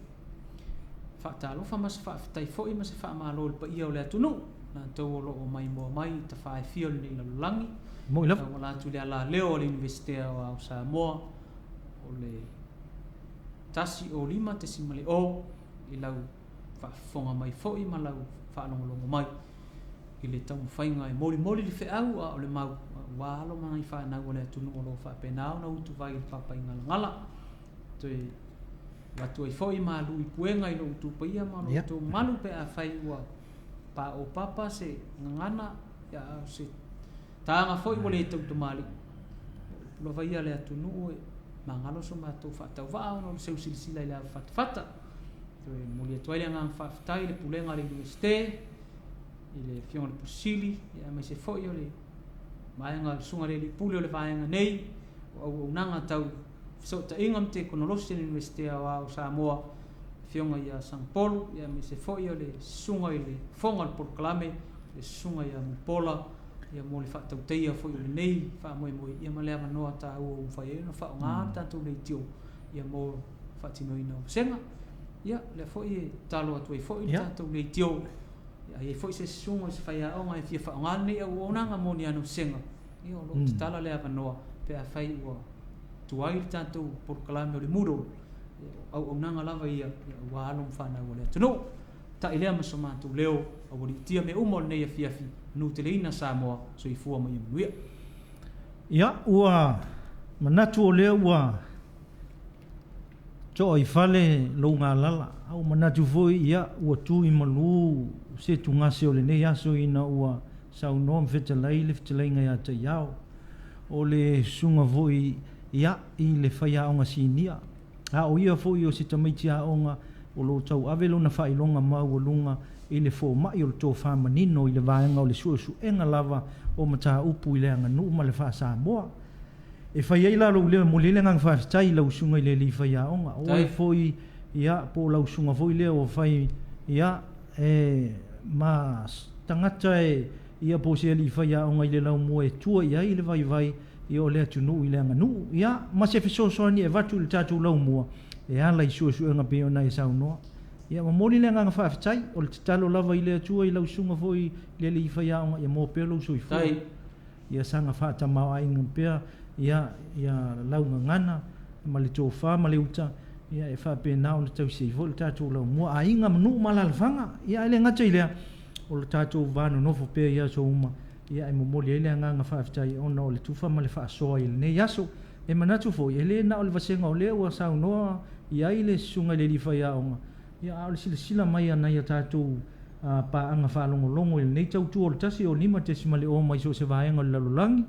faatalofa ma se faafetai foi ma se faamalo i le paia o le atunuu, latou o lo o maimoa mai i tafa e fia o lenei lalolagi. Moi lava. Tauala atu i le alaleo a le Iunivesite Aoao o Samoa, o le 105.0 i lau faafofoga mai foi ma lau faalogologo mai i le taumafaiga e molimoli le feau a o le mau aua alo ma nai fanau a le atunuu o lo o faapena ona utuvai i le papaigalagala. Toe avatu ai foi malu i puega i lo outou paia ma lo outou mamalu pe afai ua paopapa se gagana ia a o se taga foi ua le tautamalii. O upu lava ia a le atunuu e magalo so matou faatauvaa ona o le seu silasila i le avafatafata. Toe momoli atu ai le agaga faafetai i le Pulega a le Iunivesite, i le Afioga i le Pule Sili, aemaise foi o le vaega, le Susuga i le Alii Pule o le vaega nei, o auaunaga tau fesootaiga ma tekonolosi a le Iunivesite Aoao o Samoa, le Afioga ia Sagapolu, aemaise foi o le Susuga i le Fofoga o le Polokalame, le Susuga ia Mulipola, ia mo le faatautaia foi o lenei faamoemoe, ia ma le avanoa taua ua mafai ai ona faaaoga le tatou leitio ia mo le faatinoina o vasega. Ia, lea foi e tatalo atu ai foi le tatou leitio, a i ai foi se susuga o se faiaoga e fia faaaoga lenei auaunaga mo ni ana vasega, ia o lo o tatala le avanoa pe afai ua tuai le tatou polokalame o le Moodle, ia o auaunaga lava ia aua alo ma fanau a le atunuu. Ta'i lea ma so matou leo, aualiitia mea uma o lenei afiafi, manuteleina Samoa, soifua ma ia manuia. Ia, ua manatu o lea ua. To'a i fale lou galala, a ua manatu foi, ia, ua tu i malu se tugase o lenei aso ina ua saunoa ma fetalai le fetalaiga ia Taiao, o le susuga foi, ia, i le faiaoga sinia, a o ia foi o se tamaiti aoga o lo o tauave lona faailoga maualuga i le fomai o le tofa manino i le vaega o le suesuega lava o mataupu i le aganuu ma le faa-Samoa. E fai ai la lou leo e momoli ai le agaga faafetai i lau susuga i le alii faiaoga, o oe foi, ia, po o lau susuga foi lea ua fai, ia, e, ma tagata e, ia, po o se alii faiaoga i le laumua e tua i ai le vaivai, ia, o le atunuu i le aganuu, ia, ma se fesoasoani e avatu i le tatou laumua e ala i suesuega pei ona e saunoa. Ia, momoli le agaga faafetai, o le tatalo lava i le Atua i lau susuga foi i le alii faiaoga, ia maua pea lou soifua. Ia saga faatamaoaiga pea ia ia lau gagana ma le tofa ma le uta, ia e faapena ona tausi ai foi le tatou laumua, aiga ma nuu ma alaalafaga. Ia ae le gata i lea, o le tatou va nonofo pea i aso uma, ia e momoli ai le agaga faafetai ona o le tufa ma le faasoa i lenei aso. E manatu foi, e le na o le vasega o lea ua saunoa i ai le Susuga i le Alii Faiaoga, Ia, a o le silasila mai a nai a tatou paaga faalogologo i lenei tautua o le 105.0 mai so o se vaega o le lalolagi,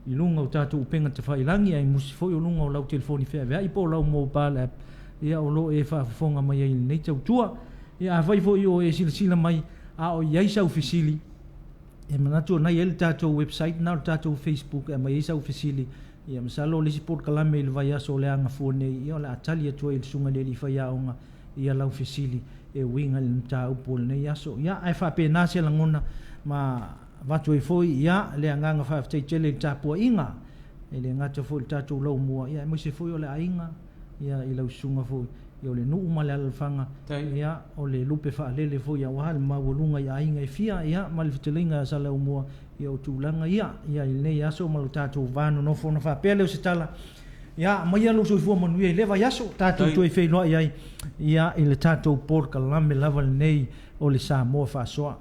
i luga o tatou upega tafailagi, aemaise foi o luga o lau telefoni feaveai po o lau mobile app, ia, o lo o e faafofoga mai ai i lenei tautua. Ia, afai foi o e silasila mai a o i ai sau fesili, e manatu o na i ai le tatou website na o le tatou Facebook e aumai ai sau fesili. Ia, masalo o le isi polokalame i le vaiaso o le agafua nei, ia o le a tali atu ai e le Susuga i le Alii Faiaoga ia lau fesili e uiga i le mataupu o lenei aso. Ia, ae faapena se lagona ma avatu ai foi, ia, le agaga faafetai tele i le tapuaiga, e le gata foi i le tatou laumua, ia, aemaise foi o le aiga, ia, i lau susuga foi, ia, o le nuu ma le alalafaga, ia, o le lupe faalele foi aua le maualuga i aiga e fia, ia, ma le fetalaiga ia Saleaaumua, ia, o tulaga ia, ia, i lenei aso ma lo tatou va nonofo. Ona faapea lea o se tala, Ia, aumaia lou soifua manuia i lea vaiaso, tatou toe feiloai ai ia i le tatou polokalame lava lenei o le Samoa Faasoa.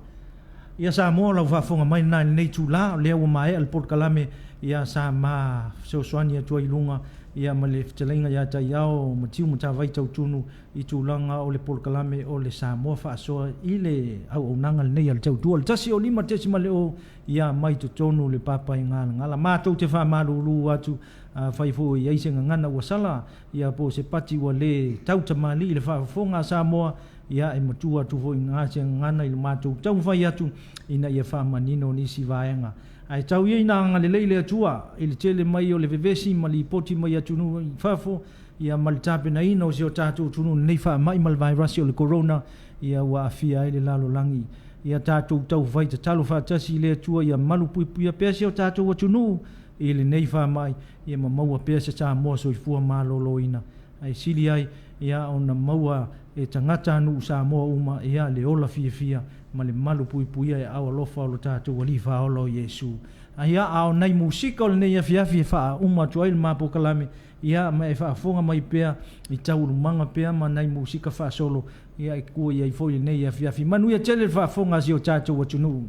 Ia Samoa, o lau faafofoga mai lena i lenei itula, o lea ua maea le polokalame, ia sa ma fesoasoani atu ai i luga ia ma le fetalaiga ia Taiao Matiu Matavai Tautunu i tulaga o le polokalame o le Samoa Faasoa i le auaunaga lenei a le Tautua, le 105.0 ia mai totonu le Papaigalagala. Matou te faamalulu atu Afai foi ua i ai se gagana ua sala, ia po o se pati ua le tautamalii i le faafofoga a Samoa, ia e matua atu foi i se gagana i lo matou taumafai atu ina ia faamanino nisi vaega. Ae tau ia ina agalelei le Atua i le tele mai o le vevesi ma lipoti mai atunuu i fafo, ia ma le tapenaina o si o tatou atunuu i lenei faamai ma le vairasi o le Corona, ia ua aafia ai le lalolagi. Ia tatou taufai tatalo faatasi i le Atua ia malupuipuia pea si o tatou atunuu i lenei faamai, ia ma maua pea se Samoa soifua maloloina, ae sili ai, ia, ona maua e tagatanuu Samoa uma, ia, le ola fiafia ma le malupuipuia e aao alofa o lo tatou Alii Faaola o Iesu. A ia, a o nai musika o lenei afiafi e faauma atu ai le ma polokalame, ia, ma e faafofoga mai pea i taualumaga pea ma nai musika faasolo, ia, e kua i ai foi lenei afiafi. Manuia tele le faafofoga a si o tatou atunuu.